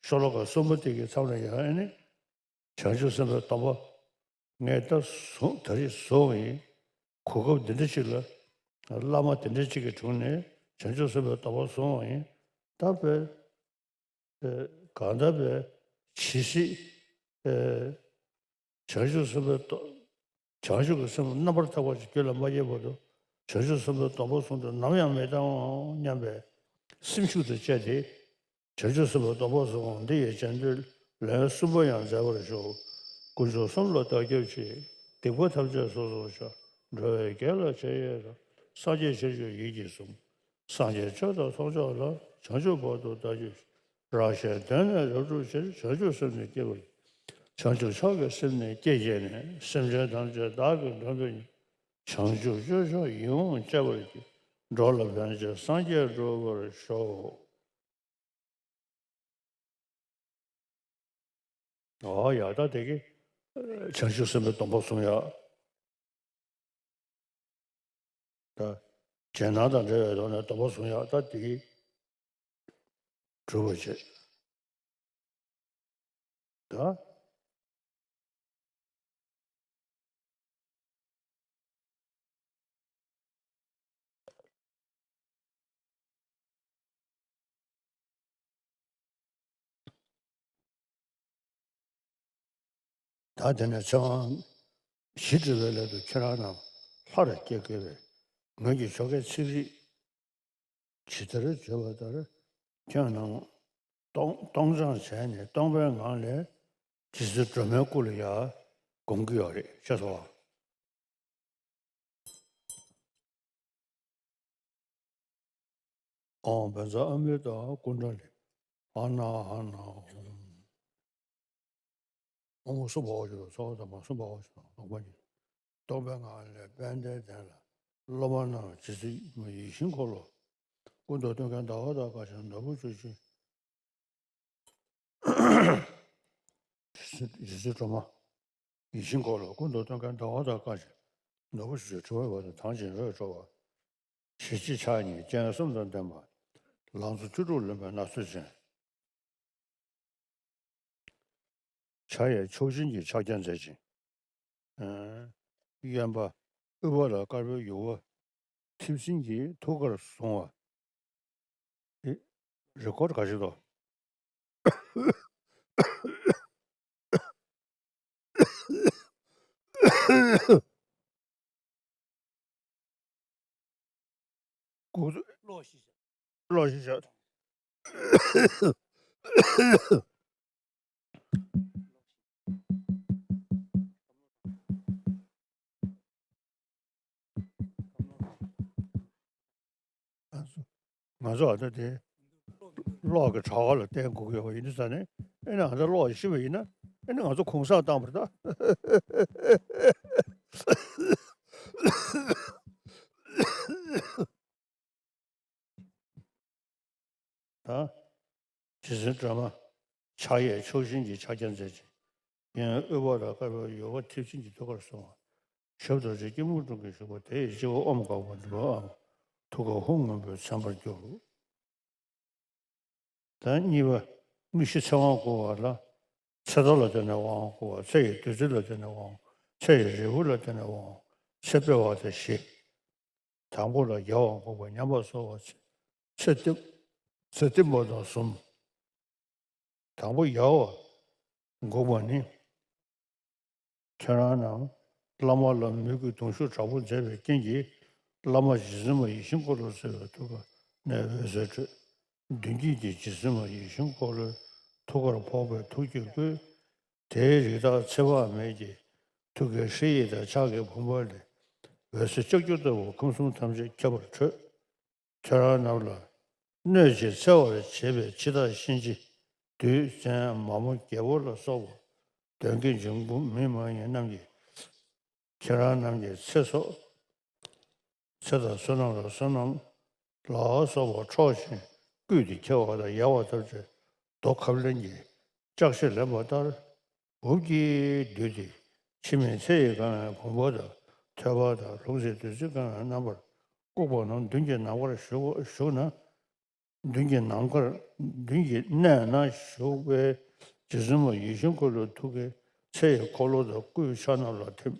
ཤོ་ལོ་ཀ་གསུམ་པོ་དེ་གི་མཚམས་ལ་ཡང་ཨེ་ནི་བྱང་ཆུབ་སེམས་དཔའི་སྡོམ་པ་ངས་ད་བཟུང་ད་རེས་བཟུང་བ་ཡིན། གོ་སྐབས་འདི་འདྲ་ཅིག་ལ་བླ་མ་དེ་འདྲ་ཅིག་གི་དྲུང་ནས་བྱང་ཆུབ་སེམས་དཔའི་སྡོམ་པ་བཟུང་བ་ཡིན། ད་བས་ཨེ་གང་ལྟར་བས་ཇི་སྲིད་ཨེ་བྱང་ཆུབ་སེམས་དཔའི་སྟོ། བྱང་ཆུབ་ཀྱི་སེམས་རྣམ་པར་དག་པ་ཞིག་རྒྱུད་ལ་མ་སྐྱེས་བར་དུ་བྱང་ཆུབ་སེམས་དཔའི་སྡོམ་པ་བཟུང་སྟེ་ནམ་ཡང་མི་གཏང་སྙམ་པའི་སེམས་ཤུགས་དང་བཅས་ཏེ། བྱང་ཆུབ་སེམས་དཔའི་སྡོམ་པ་བཟུང་། འདི་ཡི་རྗེས་ཟློས་ལན་གསུམ་པ་ཡང་མཛད་པར་ཞུ། དཀོན་མཆོག་གསུམ་ལ་བདག་སྐྱབས་མཆི། སྡིག་པ་ཐམས་ཅད་སོ་སོར་བཤགས། འགྲོ་བའི་དགེ་ལ་རྗེས་ཡི་རང་། སངས་རྒྱས་བྱང་ཆུབ་ཡིད་ཀྱིས་བཟུང་། སངས་རྒྱས་ཆོས་དང་ཚོགས་མཆོག་ལ། བྱང་ཆུབ་བར་དུ་བདག་སྐྱབས་མཆི། རང་གཞན་དོན་ནི་རབ་བསྒྲུབ་ཕྱིར། བྱང་ཆུབ་སེམས་ནི་བསྐྱེད་པར། བྱང་ཆུབ་མཆོག་གི་སེམས་ནི་བསྐྱེད་བགྱིས་ནས། སེམས་ཅན་ཐམས་ཅད་བདག་གིས་མགྲོན་དུ་གཉེར། བྱང་ཆུབ་སྤྱོད་མཆོག་ཡིད་འོང་སྤྱད་པར་བགྱི། འགྲོ་ལ་ཕན་ཕྱིར་སངས་རྒྱས་འགྲུབ་པར་ཤོག་ཨོ་ཡ་ད་དེ་གི་བྱང་ཆུབ་སེམས་དཔའི་སྡོམ་པ་བཟུང་ཡ། ད་རྗེས་གནང་དང་འབྲེལ་བའི་ཐོག་ནས་སྡོམ་པ་བཟུང་ཡ་ད་དེ་གི་གྲུབ་པ་བྱེད། ད། ད་དེ་ནས་ཚེ་དབང་གཞི་གྲུབ་པའི་སླད་དུ་ཁྱེད་རང་རྣམས་སླར་སྐྱེ་དགོས་པས། ངོས་ཀྱི་ཆོ་གའི་ཚིག་རིས་ཇི་ལྟར་བརྗོད་པ་ལྟར་ཁྱེད་རྣམས་སྟོང་སྟོང་སྦྱངས་བྱས་ནས་སྟོང་པའི་ངང་ལས་རྗེ་བཙུན་སྒྲོལ་མའི་སྐུ་ལ་ཡར་སྒོམ་གྱི་ཡོད་རེད། ཤེས་སོང་། ཨོཾ་བཛྲ་ཨ་མི་ཏ་ཀུན་ཌ་ལི་ཨ་ན་ཨ་ན་ཧཱུྃ། ཨོཾ་སུ་བྷ་བ་ཅི་ཏོ་ཚོགས་དམ་པ་སུ་བྷ་བ་ཅི་ཏོ་ལོག་པ་ཉིད། སྟོང་པའི་ངང་ལས་དཔལ་ལྡན་འདས་ལ་སློབ་མ་རྣམས་རྗེ་བཙུན་ཡིད་བཞིན་འཁོར་ལོ་ཀུན་ཏུ་སྟོན་མཁན་ཟླ་བ་དང་བཀའ་བཞིན་ནོར་བུ་ཆུ་སྐྱེས། རྗེ་བཙུན་སྒྲོལ་མ་ཡིད་བཞིན་འཁོར་ལོ་ཀུན་ཏུ་སྟོན་མཁན་ཟླ་བ་དང་བཀའ་བཞིན་ནོར་བུ་ཆུ་སྐྱེས་འཁྲུལ་པའི་བར་དུ་དྭངས་ཤིང་རོ་བྲོ་བ། ཞལ་གཅིག་ཕྱག་གཉིས་སྤྱན་གསུམ་དང་ལྡན་པ། ལང་ཚོ་བཅུ་དྲུག་ལོན་པའི་སྣ་ཚོགས་ཅན། ཕྱག་གཡས་ཕྱོགས་བཞིན་གྱི་ཕྱག་རྒྱ་མཛད་ཅིང་། གཡོན་པ་དབུས་པ་ལ་དཀར་པོའི་ཡུ་བ་མཐེབ་སྲིན་གྱིས་ཐུགས་ཀར་བཟུང་བ། ཨེ། རེ་ཀོཌ་ག་ཞིག་འདུག་སྐུ་གློག་ཞིག་བཞག་ང་ཚོ་ཨ་ད་དེ་གློག་གི་དྲ་བ་ལ་བརྟེན་དགོས་ཀྱི་ཡོད་པ་ཡིན་དུས་ཙང་ནས། ཨེ་ནི་ང་ཚོ་གློག་ཤི་བ་ཡིན་ན། ཨེ་ནི་ང་ཚོ་གུང་སེང་བཏང་བར་ད། ད། རྗེ་བཙུན་སྒྲོལ་མ་ཕྱག་གཡས་ཕྱོགས་བཞིན་གྱི་ཕྱག་རྒྱ་མཛད་ཅིང་། གཡོན་དབུས་པ་ལ་དཀར་པོའི་ཡུ་བ་མཐེབ་སྲིན་གྱིས་ཐུགས་ཀར་བཟུང་བ། ཞབས་རྡོ་རྗེ་སྐྱིལ་མོ་ཀྲུང་གིས་བཞུགས་པ། དེ་ཡི་སྤྱི་བོར་ཨོཾ་ཀ་བ་ཏྲི་པ་ཨཱཿ་ཐུགས་ཀར་ཧཱུྃ་སྔོན་པོས་མཚན་པར་གྱུར། ད་གཉིས་པ། དངོས་གཞི་ཚེ་དབང་བསྐུར་བ་ལ། ཚེ་རྟ་ལ་བརྟེན་ནས་དབང་བསྐུར་བ། ཚེ་ཡི་བདུད་རྩི་ལ་བརྟེན་ནས་དབང་། ཚེ་ཡི་རིལ་བུ་ལ་བརྟེན་ནས་དབང་། ཚེ་སྤེལ་བ་དང་བཞི། དང་པོ་ལ་རྒྱལ་བ་འགུགས་པ་ཉམས་པ་གསོ་བ། ཚེ་བརྟན་ཚེ་བརྟན་པ་དང་གསུམ། དང་པོ་ཡལ་བ་འགུགས་པ་ནི། ཁྱེད་རང་རྣམས་བླ་མ་ལ་མོས་གུས་གདུང་ཤུགས་དྲག་པོ་མཛད་པའི་རྐྱེན་གྱིས། བླ་མ་རྗེ་བཙུན་མ་ཡིད་བཞིན་འཁོར་ལོར་གསལ་བའི་ཐུགས་ཀ་ནས་འོད་ཟེར་འཕྲོས། མདུན་བསྐྱེད་ཀྱི་རྗེ་བཙུན་མ་ཡིད་བཞིན་འཁོར་ལོའི་ཐུགས་ཀར་ཕོག་པའི་ཐུགས་ཀྱི་སྐུས། དེའི་རིགས་བདག་ཚེ་དཔག་མེད་ཀྱི་ཐུགས་ཀའི་སྲས་ཡིད་དང་ཕྱག་གི་བུམ་པ་ལས་འོད་ཟེར་ལྕགས་ཀྱུ་ལྟ་བུ་ཁམས་གསུམ་ཐམས་ཅད་ཁྱབ་པར་འཕྲོས། ཁྱེད་རང་རྣམས་ལ་གནོད་བྱེད་འཚེ་བར་བྱེད་པའི་འཆི་བདག་གཤིན་རྗེ་བདུད་བཙན་མ་མོ་རྒྱལ་པོ་ལ་སོགས་པ་གདོན་བགེགས་འབྱུང་པོ་མི་མ་ཡིན་རྣམས་ཀྱིས་ཁྱེད་རང་རྣམས་ཀྱི་ཚེ་སྲོག་ཚེ་དང་བསོད་ནམས་ལ་བསོད་ནམས་ལ་སོགས་པ་འཕྲོག་ཅིང་བརྐུས་ཏེ་ཁྱེར་བ་དང་ཡལ་བ་ཐམས་ཅད་རྡོ་ཁབ་ལེན་གྱི་ལྕགས་ཕྱེ་ལེན་པ་ལྟར་འབུབས་ཀྱིས་བསྡུས་ཏེ་འཆི་མེད་ཚེ་ཡི་གང་བའི་བུམ་པ་དང་ཐོད་པ་དང་ལྷུང་བཟེད་བདུད་རྩི་གང་བའི་རྣམ་པར་བཀུག་པ་རྣམས་མདུན་གྱི་ནམ་མཁར་བཞུགས་བཞུགས་ན། མདུན་གྱི་ནམ་མཁར་མདུན་གྱི་གནས་ན་བཞུགས་པའི་རྗེ་བཙུན་མ་ཡིད་བཞིན་འཁོར་ལོའི་ཐུགས་ཀའི་ཚེ་ཡི་འཁོར་ལོ་དང་སྐུའི་ཕྱག་ན་ལ་ཐིམ།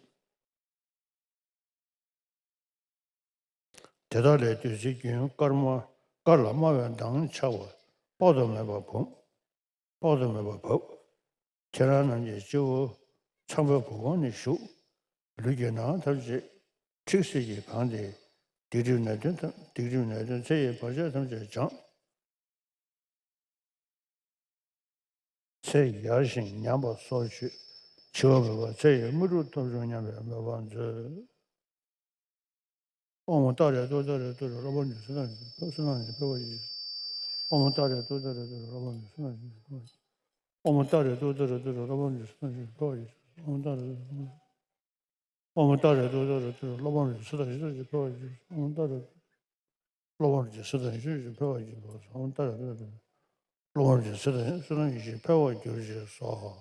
དེ་དག་ལས་བདུད་རྩིའི་རྒྱུན་དཀར་དམར་དཀར་ལ་དམར་བའི་མདངས་འཆར་བ་དཔག་ཏུ་མེད་པ་བབས། དཔག་ཏུ་མེད་པ་བབས། ཁྱེད་རང་རྣམས་ཀྱི་སྤྱི་བོ་ཚངས་པའི་བུ་གུང་ནས་ཞུགས། ལུས་ཀྱི་ནང་ཐམས་ཅད་ཁྲིག་སེ་གིས་གང་སྟེ། སྡིག་སྒྲིབ་ནད་གདོན་ཐམས་སྡིག་སྒྲིབ་ནད་གདོན་ཚེ་ཡི་བར་ཆད་ཐམས་ཅད་སྦྱངས། ཚེ་ཡར་ཞིང་ཉམས་པ་སོར་ཆུད། འཆི་བ་མེད་པ་ཚེ་ཡི་དངོས་གྲུབ་ཐོབ་བྱུང་སྙམ་པའི་མོས་པ་མཛོད། ཨོཾ་ཏཱ་རེ་ཏུཏྟཱ་རེ་ཏུ་རེ་སློབ་དཔོན་གྱི་བསོད་ནམས་ཀྱི་བསོད་ནམས་ཀྱི་འཕེལ་བ་ཡིས། ཨོཾ་ཏཱ་རེ་ཏུཏྟཱ་རེ་ཏུ་རེ་སློབ་དཔོན་གྱི་བསོད་ནམས་ཀྱི་འཕེལ་བ་ཡིས། ཨོཾ་ཏཱ་རེ་ཏུཏྟཱ་རེ་ཏུ་རེ་སློབ་དཔོན་གྱི་བསོད་ནམས་ཀྱི་འཕེལ་བ་ཡིས། ཨོཾ་ཏཱ་རེ། ཨོཾ་ཏཱ་རེ་ཏུཏྟཱ་རེ་ཏུ་རེ་སློབ་དཔོན་གྱི་བསོད་ནམས་ཀྱི་འཕེལ་བ་ཡིས། ཨོཾ་ཏཱ་རེ། སློབ་དཔོན་གྱི་བསོད་ནམས་ཡེ་ཤེས་ཀྱི་འཕེལ་བར་གྱུར་ཅིག། ཨོཾ་ཏཱ་རེ་ཏུཏྟཱ་རེ། སློབ་དཔོན་གྱི་བསོད་ནམས་བསོད་ནམས་ཡེ་ཤེས་འཕེལ་བར་གྱུར་ཅིག། སྭཱ་ཧཱ།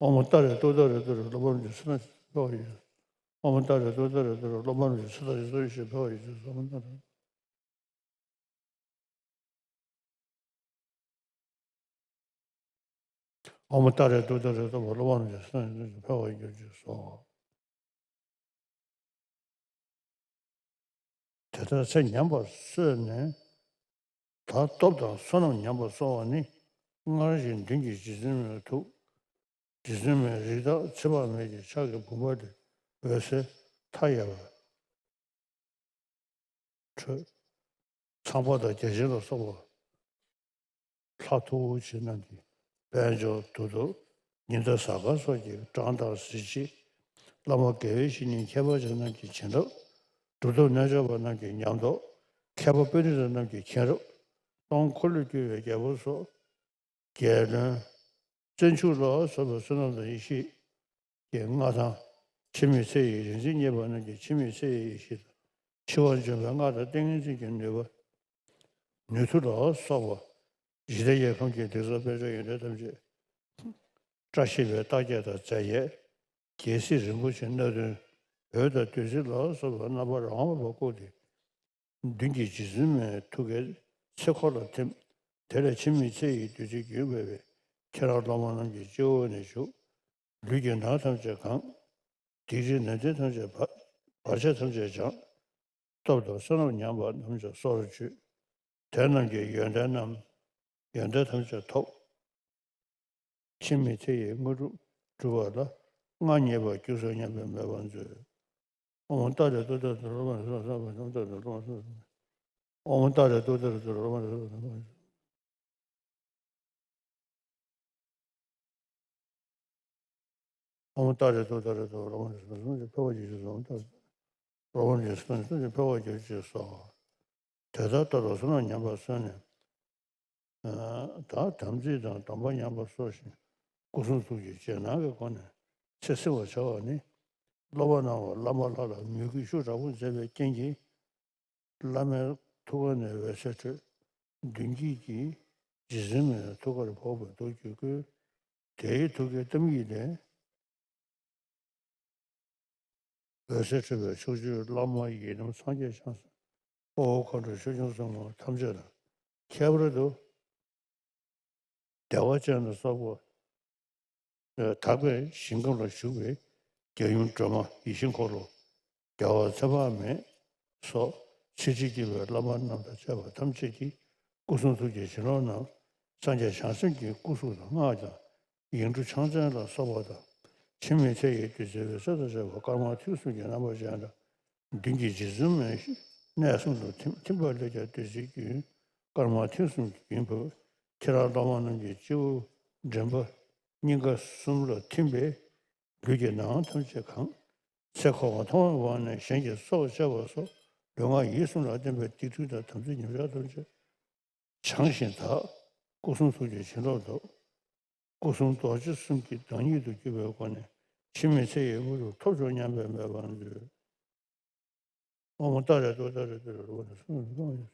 ཨོཾ་ཏཱ་རེ་ཏུཏྟཱ་རེ་ཏུ་རེ་སློབ་པ་རྣམས་ཀྱི་ཚེ་ཐག་ཆོད་ཕེབས་པར་ཡོད། ཨོཾ་ཏཱ་རེ་ཏུཏྟཱ་རེ་ཏུ་རེ་སློབ་པ་རྣམས་ཀྱི་ཚེ་ཐག་ཆོད་ཕེབས་པར་ཡོད་ཅེས་སོ། ཨོཾ་ཏཱ་རེ། ཨོཾ་ཏཱ་རེ་ཏུཏྟཱ་རེ་ཏུ་རེ་སློབ་པ་རྣམས་ཀྱི་ཚེ་ཐག་ཆོད་ཕེབས་པར་ཡོད་ཅེས་སོ། དེ་ལྟར་ཚེ་ཉམས་པ་གསོས་ནས། ད་སྟོབས་དང་བསོད་ནམས་ཉམས་པ་གསོ་བ་ནི། སྔར་བཞིན་མདུན་གྱི་རྗེ་བཙུན་མའི་ཐུགས། རྗེ་བཙུན་མའི་རིགས་བདག་ཚེ་དཔག་མེད་ཀྱི་ཕྱག་གི་བུམ་པ་ལས་འོད་ཟེར་མཐའ་ཡས་པ་འཕྲོས། ཚངས་པ་དང་བརྒྱ་བྱིན་ལ་སོགས་པ། ལྷ་མཐུ་བོ་ཆེ་རྣམས་ཀྱི་དཔལ་འབྱོར་དུ་ཐོབ། ཉི་ཟླ་གཟའ་སྐར་སོགས་ཀྱི་གྲངས་དང་གཟི་བརྗིད། བླ་མ་དགེ་བའི་བཤེས་གཉེན་ཁྱད་པར་ཅན་རྣམས་ཀྱི་བྱིན་རླབས། གྲུབ་ཐོབ་རྣལ་འབྱོར་པ་རྣམས་ཀྱི་ཉམས་རྟོགས། མཁས་པ་པཎྜི་ཏ་རྣམས་ཀྱི་མཁྱེན་རབ། སྟོང་འཁོར་ལོས་སྒྱུར་བའི་རྒྱལ་པོ་སོགས། རྒྱལ་བློན། བཙན་ཕྱུག་ལ་སོགས་པའི་བསོད་ནམས་དང་ཡེ་ཤེས་ཀྱི་མངའ་ཐང་། འཆི་མེད་ཚེ་ཡི་རིག་འཛིན་བརྙེས་པ་རྣམས་ཀྱི་འཆི་མེད་ཚེ་ཡི་ཡེ་ཤེས་དང་། འཆི་བ་འཇོམས་པའི་མངའ་ཐང་། ཏིང་ངེ་འཛིན་གྱི་ནུས་པ། ནུས་མཐུ་ལ་སོགས་པ། ཞི་བདེ་ཡི་ཁམས་ཀྱི་དེང་སང་དཔལ་འབྱོར་ཡོན་ཏན་ཐམས་ཅད། བཀྲ་ཤིས་པའི་རྟགས་བརྒྱད་དང་རྫས་བརྒྱད། རྒྱལ་སྲིད་རིན་པོ་ཆེ་སྣ་བདུན། འོད་དང་བདུད་རྩི་ལ་སོགས་པའི་རྣམ་པ་རང་དབང་མེད་པར་བཀུག་སྟེ། མདུན་གྱི་རྗེ་བཙུན་མའི་ཐུགས་ཀའི་ཚེ་འཁོར་ལ་ཐིམ། དེ་ལས་འཆི་མེད་ཚེ་ཡི་བདུད་རྩི་རྒྱུན་བབས་པས་ཁྱེད་རང་སློབ་མ་རྣམས་ཀྱི་སྤྱི་བོ་ནས་ཞུགས། ལུས་ཀྱི་ནང་ཐམས་ཅད་གང་། སྡིག་སྒྲིབ་ནད་གདོན་ཐམས་ཅད་བར། བར་ཆད་ཐམས་ཅད་སྦྱངས། སྟོབས་དང་བསོད་ནམས་ཉམས་པ་རྣམས་ཀྱང་སོར་ཆུད། དེ་རྣམས་ཀྱི་ཡོན་ཏན་རྣམས། ཡོན་ཏན་ཐམས་ཅད་ཐོབ། འཆི་མེད་ཚེ་ཡི་དངོས་གྲུབ་སྒྲུབ་པ་ལ། མངའ་བརྙེས་པར་གྱུར་ཚུལ་མཉམ་པའི་མོས་པ་མཛོད། ཨོཾ་ཏཱ་རེ་ཏུཏྟཱ་རེ་ཏུ་རེ་སློབ་པ་རྣམས་ཀྱི་ཚེ་ཐག་ཆོད་ཕེབས་པར་ཡོད་ཅེས་སོ། ཨོཾ་ཏཱ་རེ་ཏུཏྟཱ་རེ་ཏུ་རེ་སློབ་པ་རྣམས་ཀྱི་ཚེ་ཐག་ཆོད་ཕེབས་པར་ཡོད་ཅེས་སོ། ཨོཾ་ཏཱ་རེ་ཏུཏྟཱ་རེ་ཏུ་རེ་སློབ་པ་རྣམས་ཀྱི་ཚེ་ཐག་ཆོད་ཕེབས་པར་ཡོད་ཅེས་སོ། ཨོཾ་ཏཱ་རེ། སློབ་པ་རྣམས་ཀྱི་ཚེ་ཐག་ཆོད་ཕེབས་པར་ཡོད་ཅེས་སོ། དེ་ལྟར་སྟོབས་དང་བསོད་ནམས་ཉམས་པ་གསོས་ནས། ད་དམ་ཚིག་དང་སྡོམ་པ་ཉམས་པ་གསོ་ཞིང་། སྐུ་གསུང་ཐུགས་ཀྱི་རྗེས་གནང་གི་སྒོ་ནས་ཚེ་བསྲིང་བར་བྱ་བ་ནི། སློབ་པ་གནང་བ་བླ་མ་ལྷ་ལ་མོས་གུས་ཤུགས་དྲག་པོ་མཛད་པའི་རྐྱེན་གྱིས། བླ་མའི་ཐུགས་ཀ་ནས་འོད་ཟེར་འཕྲོས། མདུན་བསྐྱེད་ཀྱིས་རྗེ་བཙུན་མའི་ཐུགས་ཀར་ཕོག་པའི་མདོ་རྒྱུད་བཀོད། དེའི་ཐུགས་ཀའི་གཏམ་ཡིག་ལས། འོད་ཟེར་འཕྲོས་པས་ཕྱོགས་བཅུའི་བླ་མ་ཡི་དམ་སངས་རྒྱས་བྱང་སེམས་དཔའ་བོ་མཁའ་འགྲོ་ཆོས་སྐྱོང་སྲུང་མ་ཐམས་ཅད་དང་ཁྱད་པར་དུ། བདེ་བ་ཅན་ལ་སོགས་པ། དག་པའི་ཞིང་ཁམས་ལ་བཞུགས་པའི་རྒྱལ་ཡུམ་སྒྲོལ་མ་ཡིད་བཞིན་འཁོར་ལོ། རྒྱལ་བ་ཚེ་དཔག་མེད་སོགས་ཆེར་བརྗིད་བགྱིས་པའི་བླ་མ་རྣམས་དང་བཅས་པ་ཐམས་ཅད་ཀྱི་སྐུ་གསུང་ཐུགས་ཀྱི་བྱིན་རླབས་རྣམས་སངས་རྒྱས་བྱང་སེམས་ཀྱི་སྐུ་གཟུགས་དང་སྔགས་དང་ཡིག་འབྲུ་ཕྱག་མཚན་ལ་སོགས་པ་དང་། འཆི་མེད་ཚེ་ཡི་བདུད་རྩི་འོད་ཟེར་དང་བཅས་པ་སྐར་མ་ཐིག་གསུམ་གྱི་རྣམ་པ་ཅན་དང་། མདུན་གྱི་རྗེ་བཙུན་མའི་གནས་གསུམ་དུ་ཐིམ། ཐིམ་པ་ལས་ཀྱང་བདུད་རྩིའི་རྒྱུན། སྐར་མ་ཐིག་གསུམ་གྱི་རྒྱུན་བབས། ཁྱེད་རང་སློབ་མ་རྣམས་ཀྱི་སྤྱི་བོ་མགྲིན་པ་སྙིང་ག་གསུམ་ལ་ཐིམ་པས། ལུས་ཀྱི་ནང་ཐམས་ཅད་གང་། ཚེ་འཁོར་བ་མཐོང་བའི་དབང་ནས་གཞན་གྱི་སྲོག་བཅད་པ་སོགས་ལུས་ངག་ཡིད་གསུམ་ལ་བརྟེན་པའི་སྡིག་སྒྲིབ་དང་དམ་ཚིག་ཉམས་ཆག་ཐམས་ཅད་བྱང་ཞིང་དག། སྐུ་གསུང་ཐུགས་ཀྱི་བྱིན་རླབས་ཐོབ། སྐུ་གསུམ་རྡོ་རྗེ་གསུམ་གྱི་བདག་ཉིད་དུ་གྱུར་པའི་སྒོ་ནས་འཆི་མེད་ཚེ་ཡི་དངོས་གྲུབ་ཐོབ་ཤོག་སྙམ་པའི་མོས་པ་མཛོད། ཨོཾ་ཏཱ་རེ་ཏུཏྟཱ་རེ་ཏུ་རེ་སློབ་པ་རྣམས་ཀྱི་ཚེ་ཐག་ཆོད་ཕེབས་པར་ཡོད་ཅེས་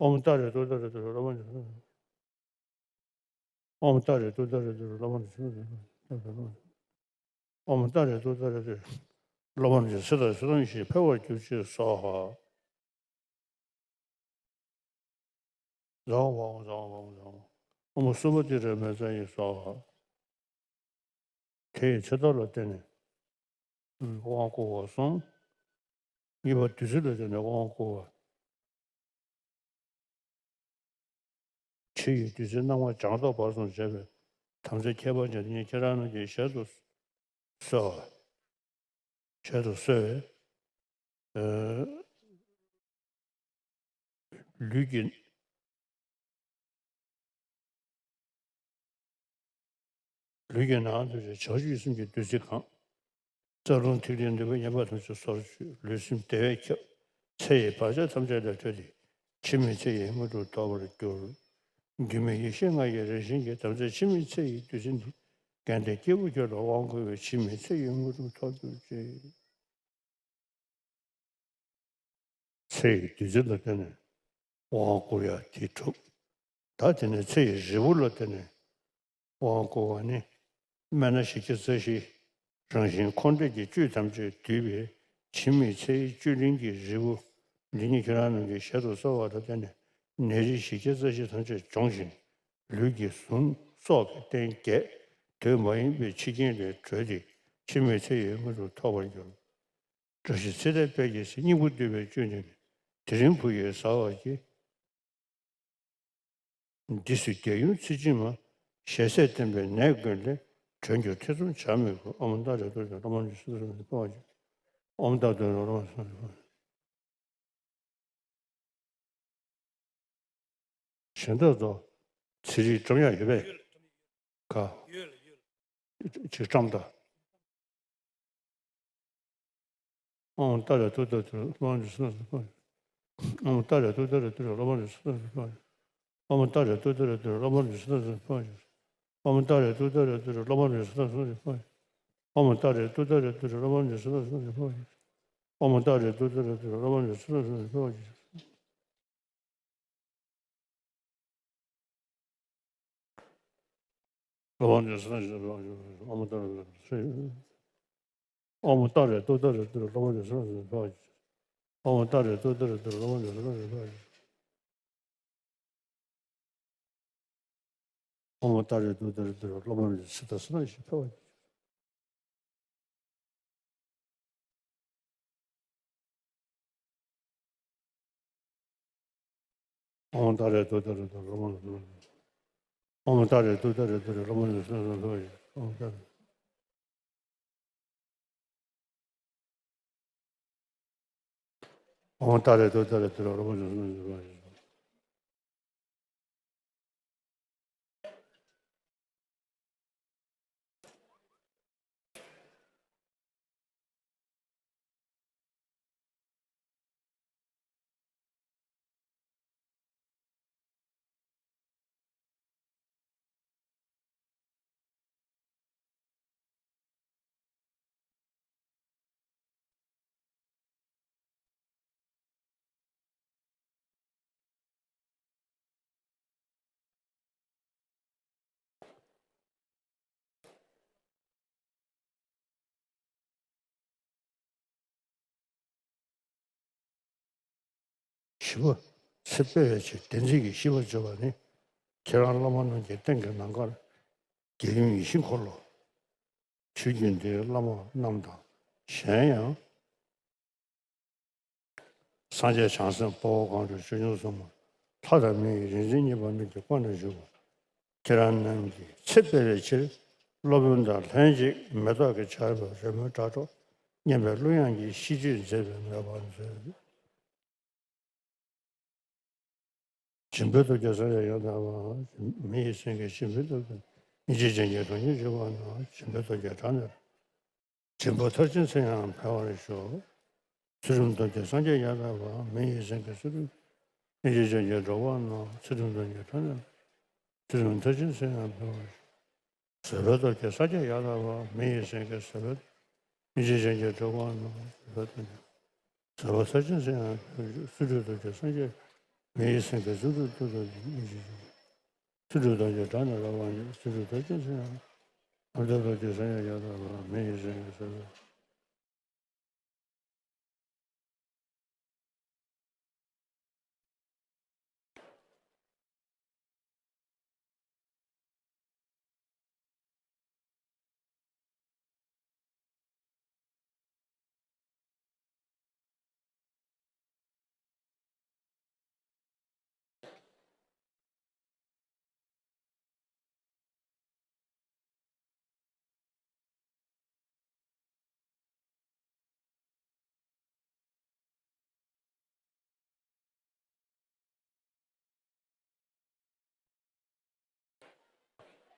ཨོཾ་ཏཱ་རེ་ཏུཏྟཱ་རེ་ཏུ་རེ་སློབ་མ་རེ། ཨོཾ་ཏཱ་རེ་ཏུཏྟཱ་རེ་ཏུ་རེ་སློབ་མ་རེ། ཨོཾ་ཏཱ་རེ་ཏུཏྟཱ་རེ་ཏུ་རེ་སློབ་མ་རེ། ཚེ་དང་ཚེ་རིང་ཞིང་འཕེལ་བར་གྱུར་ཅིག། སྭཱ་ཧཱ། ཛཿཧཱ་ཧཱུྃ་ཛཿཧཱ་ཧཱུྃ་ཛཿཧཱ་ཧཱུྃ་ཛཿཧཱ་ཧཱུྃ། ཨོཾ་སུ་བ་ཏི་རེ་མེ་ཙ་ཡེ་སྭཱ་ཧཱ། དེ་ཡི་ཚེ་ཐོག་ལ་བརྟེན་ནས་དབང་བསྐུར་བ་གསུམ། གཉིས་པ་བདུད་རྩི་ལ་བརྟེན་ནས་དབང་བསྐུར་བ། ཕྱི་ཡི་བདུད་རྩི་སྣང་བ་སྦྱངས་རྟོགས་བར་གསུམ་བྱས་པའི་དམ་ཚིག་ཁྱད་པར་ཅན་དེ་ཉིད་ཁྱེད་རང་རྣམས་ཀྱིས་ཞལ་དུ་གསོལ་བ། ཞལ་དུ་གསོལ་བས། ལུས་ཀྱི་ ལུས་ཀྱི་ནང་དུ་བྱ་བྱུས་སེམས་ཀྱི་བདུད་རྩི་གང་། རྩ་རླུང་ཐིག་ལེ་ནུས་པ་ཉམས་པ་ཐམས་ཅད་སོར་ཆུད་ལུས་སེམས་བདེ་བས་ཁྱབ། ཚེ་ཡི་བག་ཆགས་ཐམས་ཅད་ལས་གྲོལ་ཏེ། འཆི་མེད་ཚེ་ཡི་དངོས་གྲུབ་ཐོབ་པར་འགྱུར། སྒྱུ་མའི་ཡེ་ཤེས་ལྔ་ཡི་རང་བཞིན་གྱིས། དམ་ཚིག་འཆི་མེད་ཚེ་ཡི་བདུད་རྩི་འདི། རྒྱན་དེས་སྐྱེས་བུ་ཁྱོད་ལ་དབང་བསྐུར་བས། འཆི་མེད་ཚེ་ཡི་དངོས་གྲུབ་ཐོབ་གྱུར་ཅིག། ཚེ་ཡི་བདུད་རྩི་ལ་བརྟེན་ནས་དབང་བསྐུར་ཡ་དེ་གྲུབ། ད་དེ་ནས་ཚེ་ཡི་རིལ་བུ་ལ་བརྟེན་ནས་དབང་བསྐུར་བ་ནི། སྨན་སྣ་བཞི་བརྒྱ་རྩ་བཞི། རང་བཞིན་འཁོར་འདས་ཀྱི་བཅུད་ཐམས་ཅད་བསྡུས་པའི་འཆི་མེད་ཚེ་ཡི་བཅུད་ལེན་གྱི་རིལ་བུ། འདི་ཉིད་ཁྱེད་རང་རྣམས་ཀྱི་ཞལ་དུ་གསོལ་བ་ལ་བརྟེན་ནས། ནད་རིགས་བཞི་བརྒྱ་རྩ་བཞི་ཐམས་ཅད་སྦྱོང་ཞིང་། ལུས་ཀྱི་ཟུངས་སོགས་ཀྱི་རྟེན་བརྒྱད། དུས་མ་ཡིན་པའི་འཆི་རྐྱེན་ལས་གྲོལ་ཏེ། འཆི་མེད་ཚེ་ཡི་དངོས་གྲུབ་ཐོབ་པར་འགྱུར། བཀྲ་ཤིས་ཚེ་བརྟན་དཔལ་གྱི་སྲིད། སྙིང་པོ་འདུས་པའི་བཅུད་ནི། དེ་རིང་བུ་ཡིས་ཟ་བར་བགྱི། འདི་སྲིད་རྒྱལ་ཡུམ་ཚུལ་ཁྲིམས་མ། ཞལ་ཟས་བསྟེན་པའི་ནད་ཀུན་ལས། གྲོལ་འགྱུར་ཐེ་ཚོམ་བྱར་མི་དགོས། ཨོཾ་ཏཱ་རེ་ཏུཏྟཱ་རེ་བླ་མ་ལུས་སྲོག་ལ་སོགས་པ་ཡི། ཨོཾ་ཏཱ་རེ་ཏུཏྟཱ་རེ་བླ་མ་ལུས་སྲོག་ལ་སོགས་པ་ཡི། གཞན་དག་ཏུ་ཚེ་རིལ་བཀྲམ་ཡག་ཡོད་པས། ག་ཅིག་བཀྲམ་དང་། ཨོཾ་ཏཱ་རེ་ཏུཏྟཱ་རེ་ཏུཏྟཱ་རེ་བླ་མ་ལུས་སྲོག་ལ་སོགས་པ་ཡི། ཨོཾ་ཏཱ་རེ་ཏུཏྟཱ་རེ་ཏུཏྟཱ་རེ་བླ་མ་ལུས་སྲོག་ལ་སོགས་པ་ཡི། ཨོཾ་ཏཱ་རེ་ཏུཏྟཱ་རེ་ཏུཏྟཱ་རེ་བླ་མ་ལུས་སྲོག་ལ་སོགས་པ་ཡི། ཨོཾ་ཏཱ་རེ་ཏུཏྟཱ་རེ་ཏུཏྟཱ་རེ་བླ་མ་ལུས་སྲོག་ལ་སོགས་པ་ཡི། ཨོཾ་ཏཱ་རེ་ཏུཏྟཱ་རེ་ཏུཏྟཱ་རེ་བླ་མ་ལུས་སྲོག་ལ་སོགས་པ་ཡི། ཨོཾ་ཏཱ་རེ་ཏུཏྟཱ་རེ་ཏུཏྟཱ་རེ་བླ་མ་ལུས་སྲོག་ལ་སོགས་པ་ཡི། བླ་མ་ལུས་སྲོག་ལ་སོགས་པ་ཡི། ཨོཾ་ཏཱ་རེ་ཏུཏྟཱ་རེ་ཏུཏྟཱ་རེ་བླ་མ་ལུས་སྲོག་ལ་སོགས་པ་ཡི། ཨོཾ་ཏཱ་རེ་ཏུཏྟཱ་རེ་ཏུཏྟཱ་རེ་བླ་མ་ལུས་སྲོག་ལ་སོགས་པ་ཡི། ཨོཾ་ཏཱ་རེ་ཏུཏྟཱ་རེ་ཏུཏྟཱ་རེ་བླ་མ་ལུས་སྲོག་ལ་སོགས་པ་ཡི། ཨོཾ་ཏཱ་རེ་ཏུཏྟཱ་རེ་ཏུཏྟཱ་རེ་བླ་མ་ལུས་སྲོག་ལ་སོགས་པ་ཡི། ཨོཾ་ཏཱ་རེ་ཏུཏྟཱ་རེ་ཏུཏྟཱ་རེ་བླ་མ་ལུས་སྲོག་ལ་སོགས་པ་ཡི། ཨོཾ་ཏཱ་རེ། ཨོཾ་ཏཱ་རེ་ཏུཏྟཱ་རེ་ཏུཏྟཱ་རེ་བླ་མ་ལུས་སྲོག་ལ་སོགས་པ་ཡི། བཞི་པ། ཚེ་སྤེལ་བའི་ཕྱིར། བདེན་ཚིག་གིས་ཤིས་པར་བརྗོད་པ་ནི། ཁྱེད་རང་བླ་མ་རྣམས་ཀྱི་སྟེང་གི་ནམ་མཁར་རྒྱལ་ཡུམ་ཡིད་བཞིན་འཁོར་ལོ། ཆོས་བརྒྱུད་འདིའི་བླ་མ་རྣམས་དང་གཞན་ཡང་། སངས་རྒྱས་བྱང་སེམས་དཔའ་བོ་གང་དྲུག་ཆོས་སྐྱོང་སྲུང་མ། ལྷ་དང་མི་ཡི་རིག་འཛིན་གཉིས་པ་རྣམས་ཀྱིས་བསྐོར་ནས་བཞུགས་པ། ཁྱེད་རང་རྣམས་ཀྱི་ཚེ་སྤེལ་བའི་ཕྱིར། སློབ་དཔོན་དང་ལྷན་ཅིག་མེ་ཏོག་གི་ཆར་འབེབས་རོལ་མོའི་སྒྲ་སྒྲོག་སྙན་པའི་གླུ་དབྱངས་ཀྱིས་ཤིས་བརྗོད་མཛད་པའི་མོས་པ་མཛོད། སྦྱིན་པའི་སྟོབས་ཀྱིས་སངས་རྒྱས་ཡང་དག་པ། མི་ཡི་སེམས་ཀྱི་སྦྱིན་པའི་སྟོབས་ཀྱིས། སྙིང་རྗེ་ཅན་གྱི་གྲོགས་ཉིད་འཇུག་པ་ན། སྦྱིན་པའི་སྟོབས་ཀྱིས་དགྲ་ནི། སྦྱིན་པ་མཐར་ཕྱིན་ཚེ་ཡང་འཕེལ་བར་ཤོག། ཚུལ་ཁྲིམས་སྟོབས་ཀྱིས་སངས་རྒྱས་ཡང་དག་པ། མི་ཡི་སེམས་ཀྱི་ཚུལ་ཁྲིམས། སྙིང་རྗེ་ཅན་གྱི་གྲོགས་པོ་རྣམས། ཚུལ་ཁྲིམས་སྟོབས་ཀྱིས་དགྲ་ནི། ཚུལ་ཁྲིམས་མཐར་ཕྱིན་ཚེ་ཡང་འཕེལ་བར་ཤོག། བཟོད་པའི་སྟོབས་ཀྱིས་སངས་རྒྱས་ཡང་དག་པ། མི་ཡི་སེམས་ཀྱི་བཟོད་པ། སྙིང་རྗེ་ཅན་གྱི་གྲོགས་པོ་རྣམས། བཟོད་པ་སྟོབས་ཀྱིས། བཟོད་པ་མཐར་ཕྱིན་ཚེ་ཡང་འཕེལ་བར་ཤོག། ཚུལ་ཁྲིམས་སྟོབས་ཀྱིས་སངས་རྒྱས། མི་ཡི་སེམས་ཀྱི་ཚུལ་ཁྲིམས་སྟོབས་ཀྱིས་སྙིང་རྗེ་ཅན། ཚུལ་ཁྲིམས་སྟོབས་ཀྱིས་དགྲ་ནི་རབ་དབང་བསྙེན། ཚུལ་ཁྲིམས་མཐར་ཕྱིན་ཚེ་ཡང་། དམ་ཚིག་སྟོབས་ཀྱིས་སངས་རྒྱས་ཡང་དག་པ། མི་ཡི་སེམས་ཀྱི་བཟོད་པ།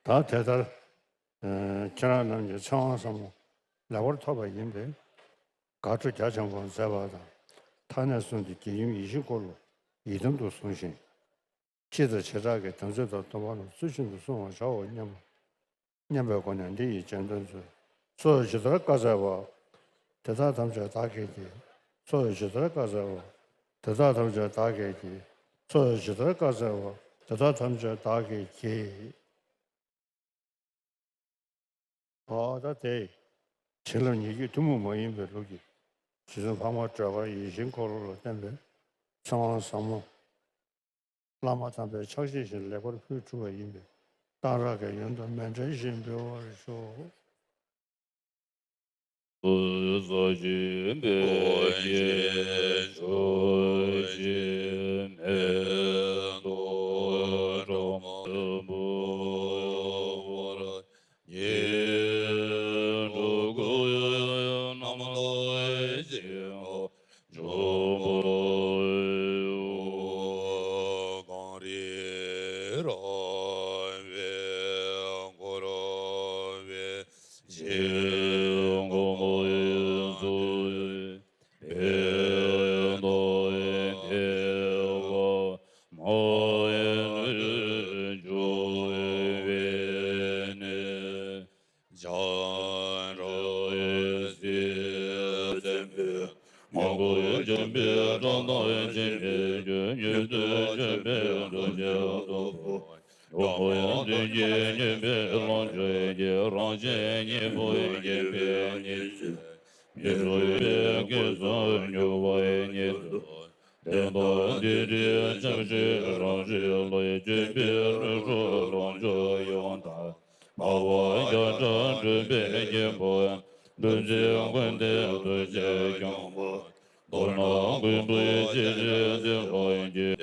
ད་དེ་ལྟར་ ཁྱེད་རང་རྣམས་ཀྱི་ཚེ་དབང་ཟབ་མོ་ལེགས་པར་ཐོབ་པ་ཡིན་པས། དགའ་སྤྲོ་རྒྱ་ཆེན་པོ་མཛད་པ་དང་། མཐའ་ནས་བཟུང་སྟེ་དགྱེས་ཡུམ་ཡིད་བཞིན་འཁོར་ལོ་ཡི་དམ་དུ་བཟུང་ཞིང་། སྤྱི་དང་བྱེ་བྲག་གི་དམ་ཚིག་དང་སྡོམ་པ་རྣམས་ཚུལ་བཞིན་དུ་བསྲུང་བར་བྱའོ་སྙམ་པ། སྙམ་པའི་སྒོ་ནས་འདི་ཡི་རྗེས་ཟློས་མཛོད། ཚོགས་ཇི་ལྟར་བསྐང་སྩལ་པ། དེ་དག་ཐམས་ཅད་བདག་གིས་བགྱི། ཚོགས་ཇི་ལྟར་བསྐང་སྩལ་པ། དེ་དག་ཐམས་ཅད་བདག་གིས་བགྱི། ཚོགས་ཇི་ལྟར་བསྐང་སྩལ་པ། དེ་དག་ཐམས་ཅད་བདག་གིས་བགྱི། ཨོ་ད་དེ། བྱིན་རླབས་ཉེ་བརྒྱུད་ཐུན་མོང་མ་ཡིན་པའི་ལུགས་ཀྱི། རྗེ་བཙུན་འཕགས་མ་སྒྲོལ་དཀར་ཡིད་བཞིན་འཁོར་ལོ་ལ་བརྟེན་པའི་ཚེ་དབང་ཟབ་མོ། བླ་མ་དམ་པའི་ཕྱག་བཞེས་བཞིན་ལེགས་པར་ཕུལ་གྲུབ་པ་ཡིན་པས། གཏང་རག་གི་ཡོན་དུ་མཎྜལ་བཞེས་འབུལ་བར་ཞུ། དེ་ལྟར་འདི་འདྲའི་ཆབ་ཆེ་རང་རིགས་ལ་སྤྱོད་པའི་ལུས་སྲོག་ལོངས་སྤྱོད་ཡོན་བདག་འཕགས་པ་བརྒྱ་ཕྲག་སྒྲོན་པའི་སྐྱེ་བོ། འདུ་འཛི་ཀུན་ལྡན་གདུལ་བྱའི་སྐྱོང་བ། མདོར་ན་ཀུན་ཏུ་སྤྱན་རས་གཟིགས་ལ་སྐྱེས་པ་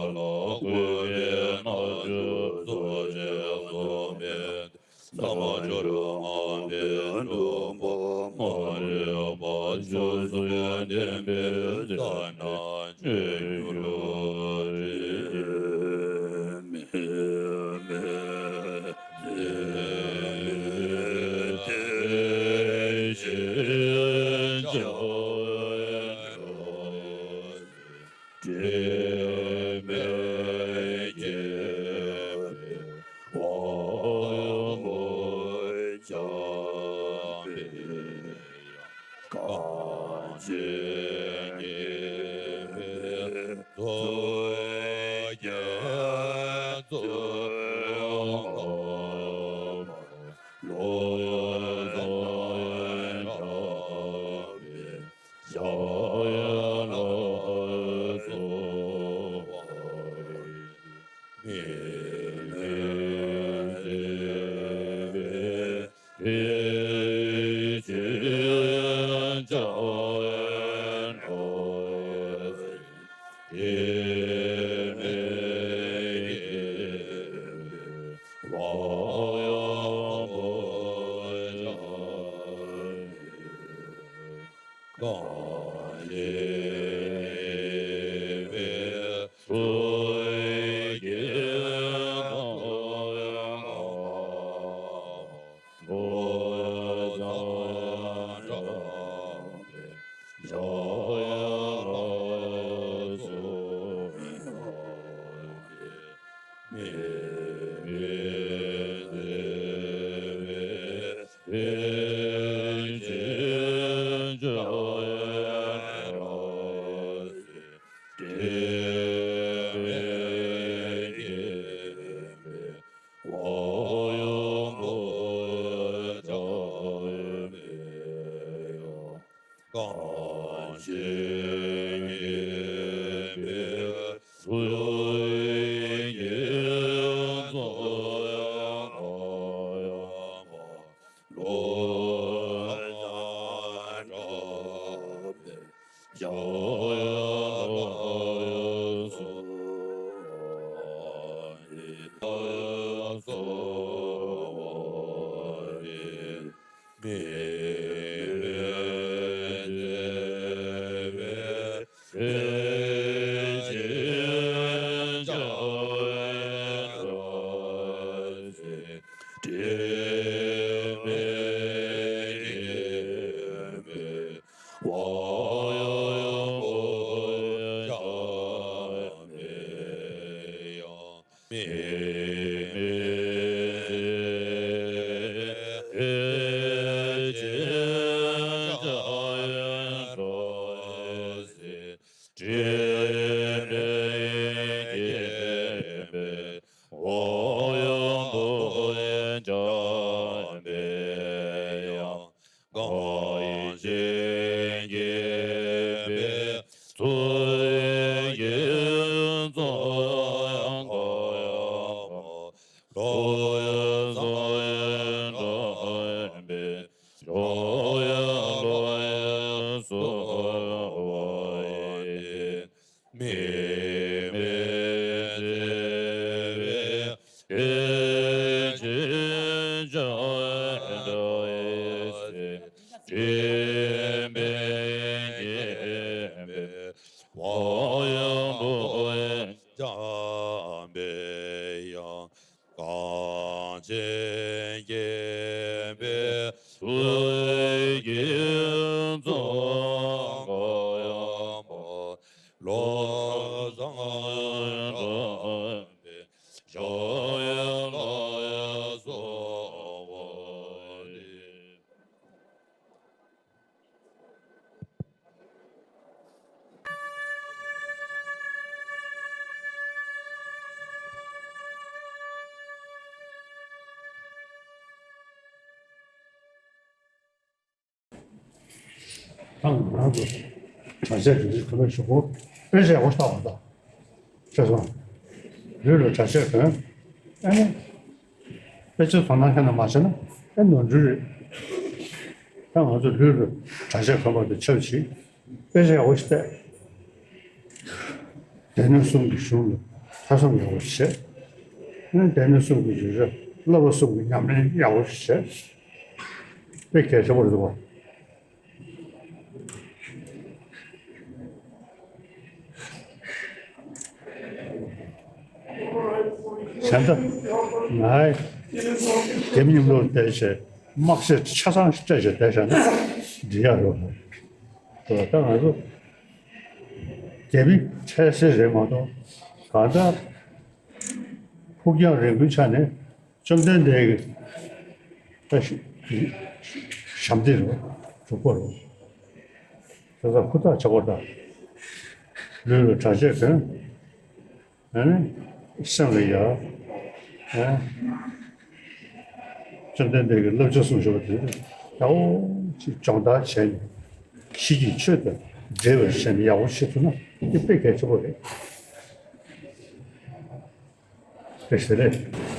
ལ་གུས་པས་སྨྲ་བརྗོད་ཚོགས་ཆེན་སོགས་མེད། ཟབ་མོ་སྤྱོད་ལམ་པའི་སྟོན་པ་མ་ལུས་པ་ཆོས་སུ་ལྡན་པའི་ས་ན་སྤྱོད་འགྱུར་རོ། དྲི་མེད་མེ་ལྕེ་ལས་དེ་བཞིན་སྤྱན་རས་གཟིགས། དྲི་མེད་ཀྱི་དབང་པོ་འཇམ་པའི་དབྱངས། གངས་ཅན་གྱི་ཚོགས་ཀྱི་གཙོ་བོ། བློ་བཟང་གྲགས་པའི་ཞབས་ལ་སོགས་པའི་མིག་ནི་མཛེས་པའི་མཐིལ་གྱི་འཇའ་འདྲ་ཞིག་དྲི་མེད་ཀྱི་གངས་ཅན་གྱི་ཚུལ་གྱི་ཚོགས་ཀྱི་བློ་བཟང་གྲགས་པའི་ཞབས་ལ་ གངས་ཅན་བསྐལ་པའི་ཚུལ་གྱིས་རྫོགས་པ་ཡང་པ། བློ་བཟང་གྲགས་པའི་ཕྱག་གཡས་ལ་སོགས་པ་སྟེ། ད་ང་རང་ཚོ་གྲྭ་ཆས་དེ་ཚོ་གོན་པའི་གཞུག་གུ་དཔེ་ཆ་ཡག་པོ་ལྟ་བ་དང་། ཤེས་སོང་། ལུས་ལ་གྲྭ་ཆས་གོན། ཨ་ནི། དཔེ་ཆ་དོ་སྣང་ཁྱོན་ནས་མ་བྱས་ན་ཨེ་ནོར་འཁྲུལ་རེད། ད་ང་ཚོ་ལུས་ལ་གྲྭ་ཆས་གོན་པ་དང་ཆབས་ཅིག་དཔེ་ཆ་ཡག་པོ་ཞིག་བལྟས། སྡེ་སྣོད་གསུམ་གྱི་གཞུང་ལ་ཐོས་བསམ་ཡག་པོ་ཞིག་བྱས། ཨ་ནི་སྡེ་སྣོད་གསུམ་གྱི་བརྗོད་བྱ་བསླབ་པ་གསུམ་གྱི་ཉམས་ལེན་ཡག་པོ་ཞིག་བྱས། དཔེ་གལ་ཆེན་པོ་རེད་འདུག་བ། གཞན་དག་ང་རྒྱ་མི་མཉམ་དུ་བསྡད་བྱས་དམག་ཆས་ཆ་ཚང་སྤྲད་བྱས་བསྡད་བྱས་ན་འགྲིག་ཡག་རེད། ད་ང་ཚོ་རྒྱ་མི་འཕྲལ་སེལ་རེད་མ་གཏོགས་གང་ལྟར་ཕུགས་རྒྱང་རིང་པོའི་ཆ་ནས། བཅོམ་ལྡན་འདས་ཀྱི་ད་ཞབས་འདེགས་རེད། གྲུབ་པ་རེད། དེ་ཚོ་ཧུར་ཐག་བྱེད་དགོས་ད། ལུས་ལ་གྲྭ་ཆས་གོན། ཨ་ནི་སེམས་ལ་ཡ། ཨ། བཅོམ་ལྡན་འདས་ཀྱི་བསླབ་བྱ་གསུངས་བཞག་པ་དེ་ཡག་པོ་ཅིག་སྦྱོང་བརྡར་བྱས་ནས་གཤིས་ཀྱི་ཆོས་དང་འབྲེལ་བར་བྱས་ནས་ཡག་པོ་བྱེད་ཐུབ་ན་དེ་དཔེ་གལ་ཆེན་པོ་རེད། དེ་ཟེར་རེད།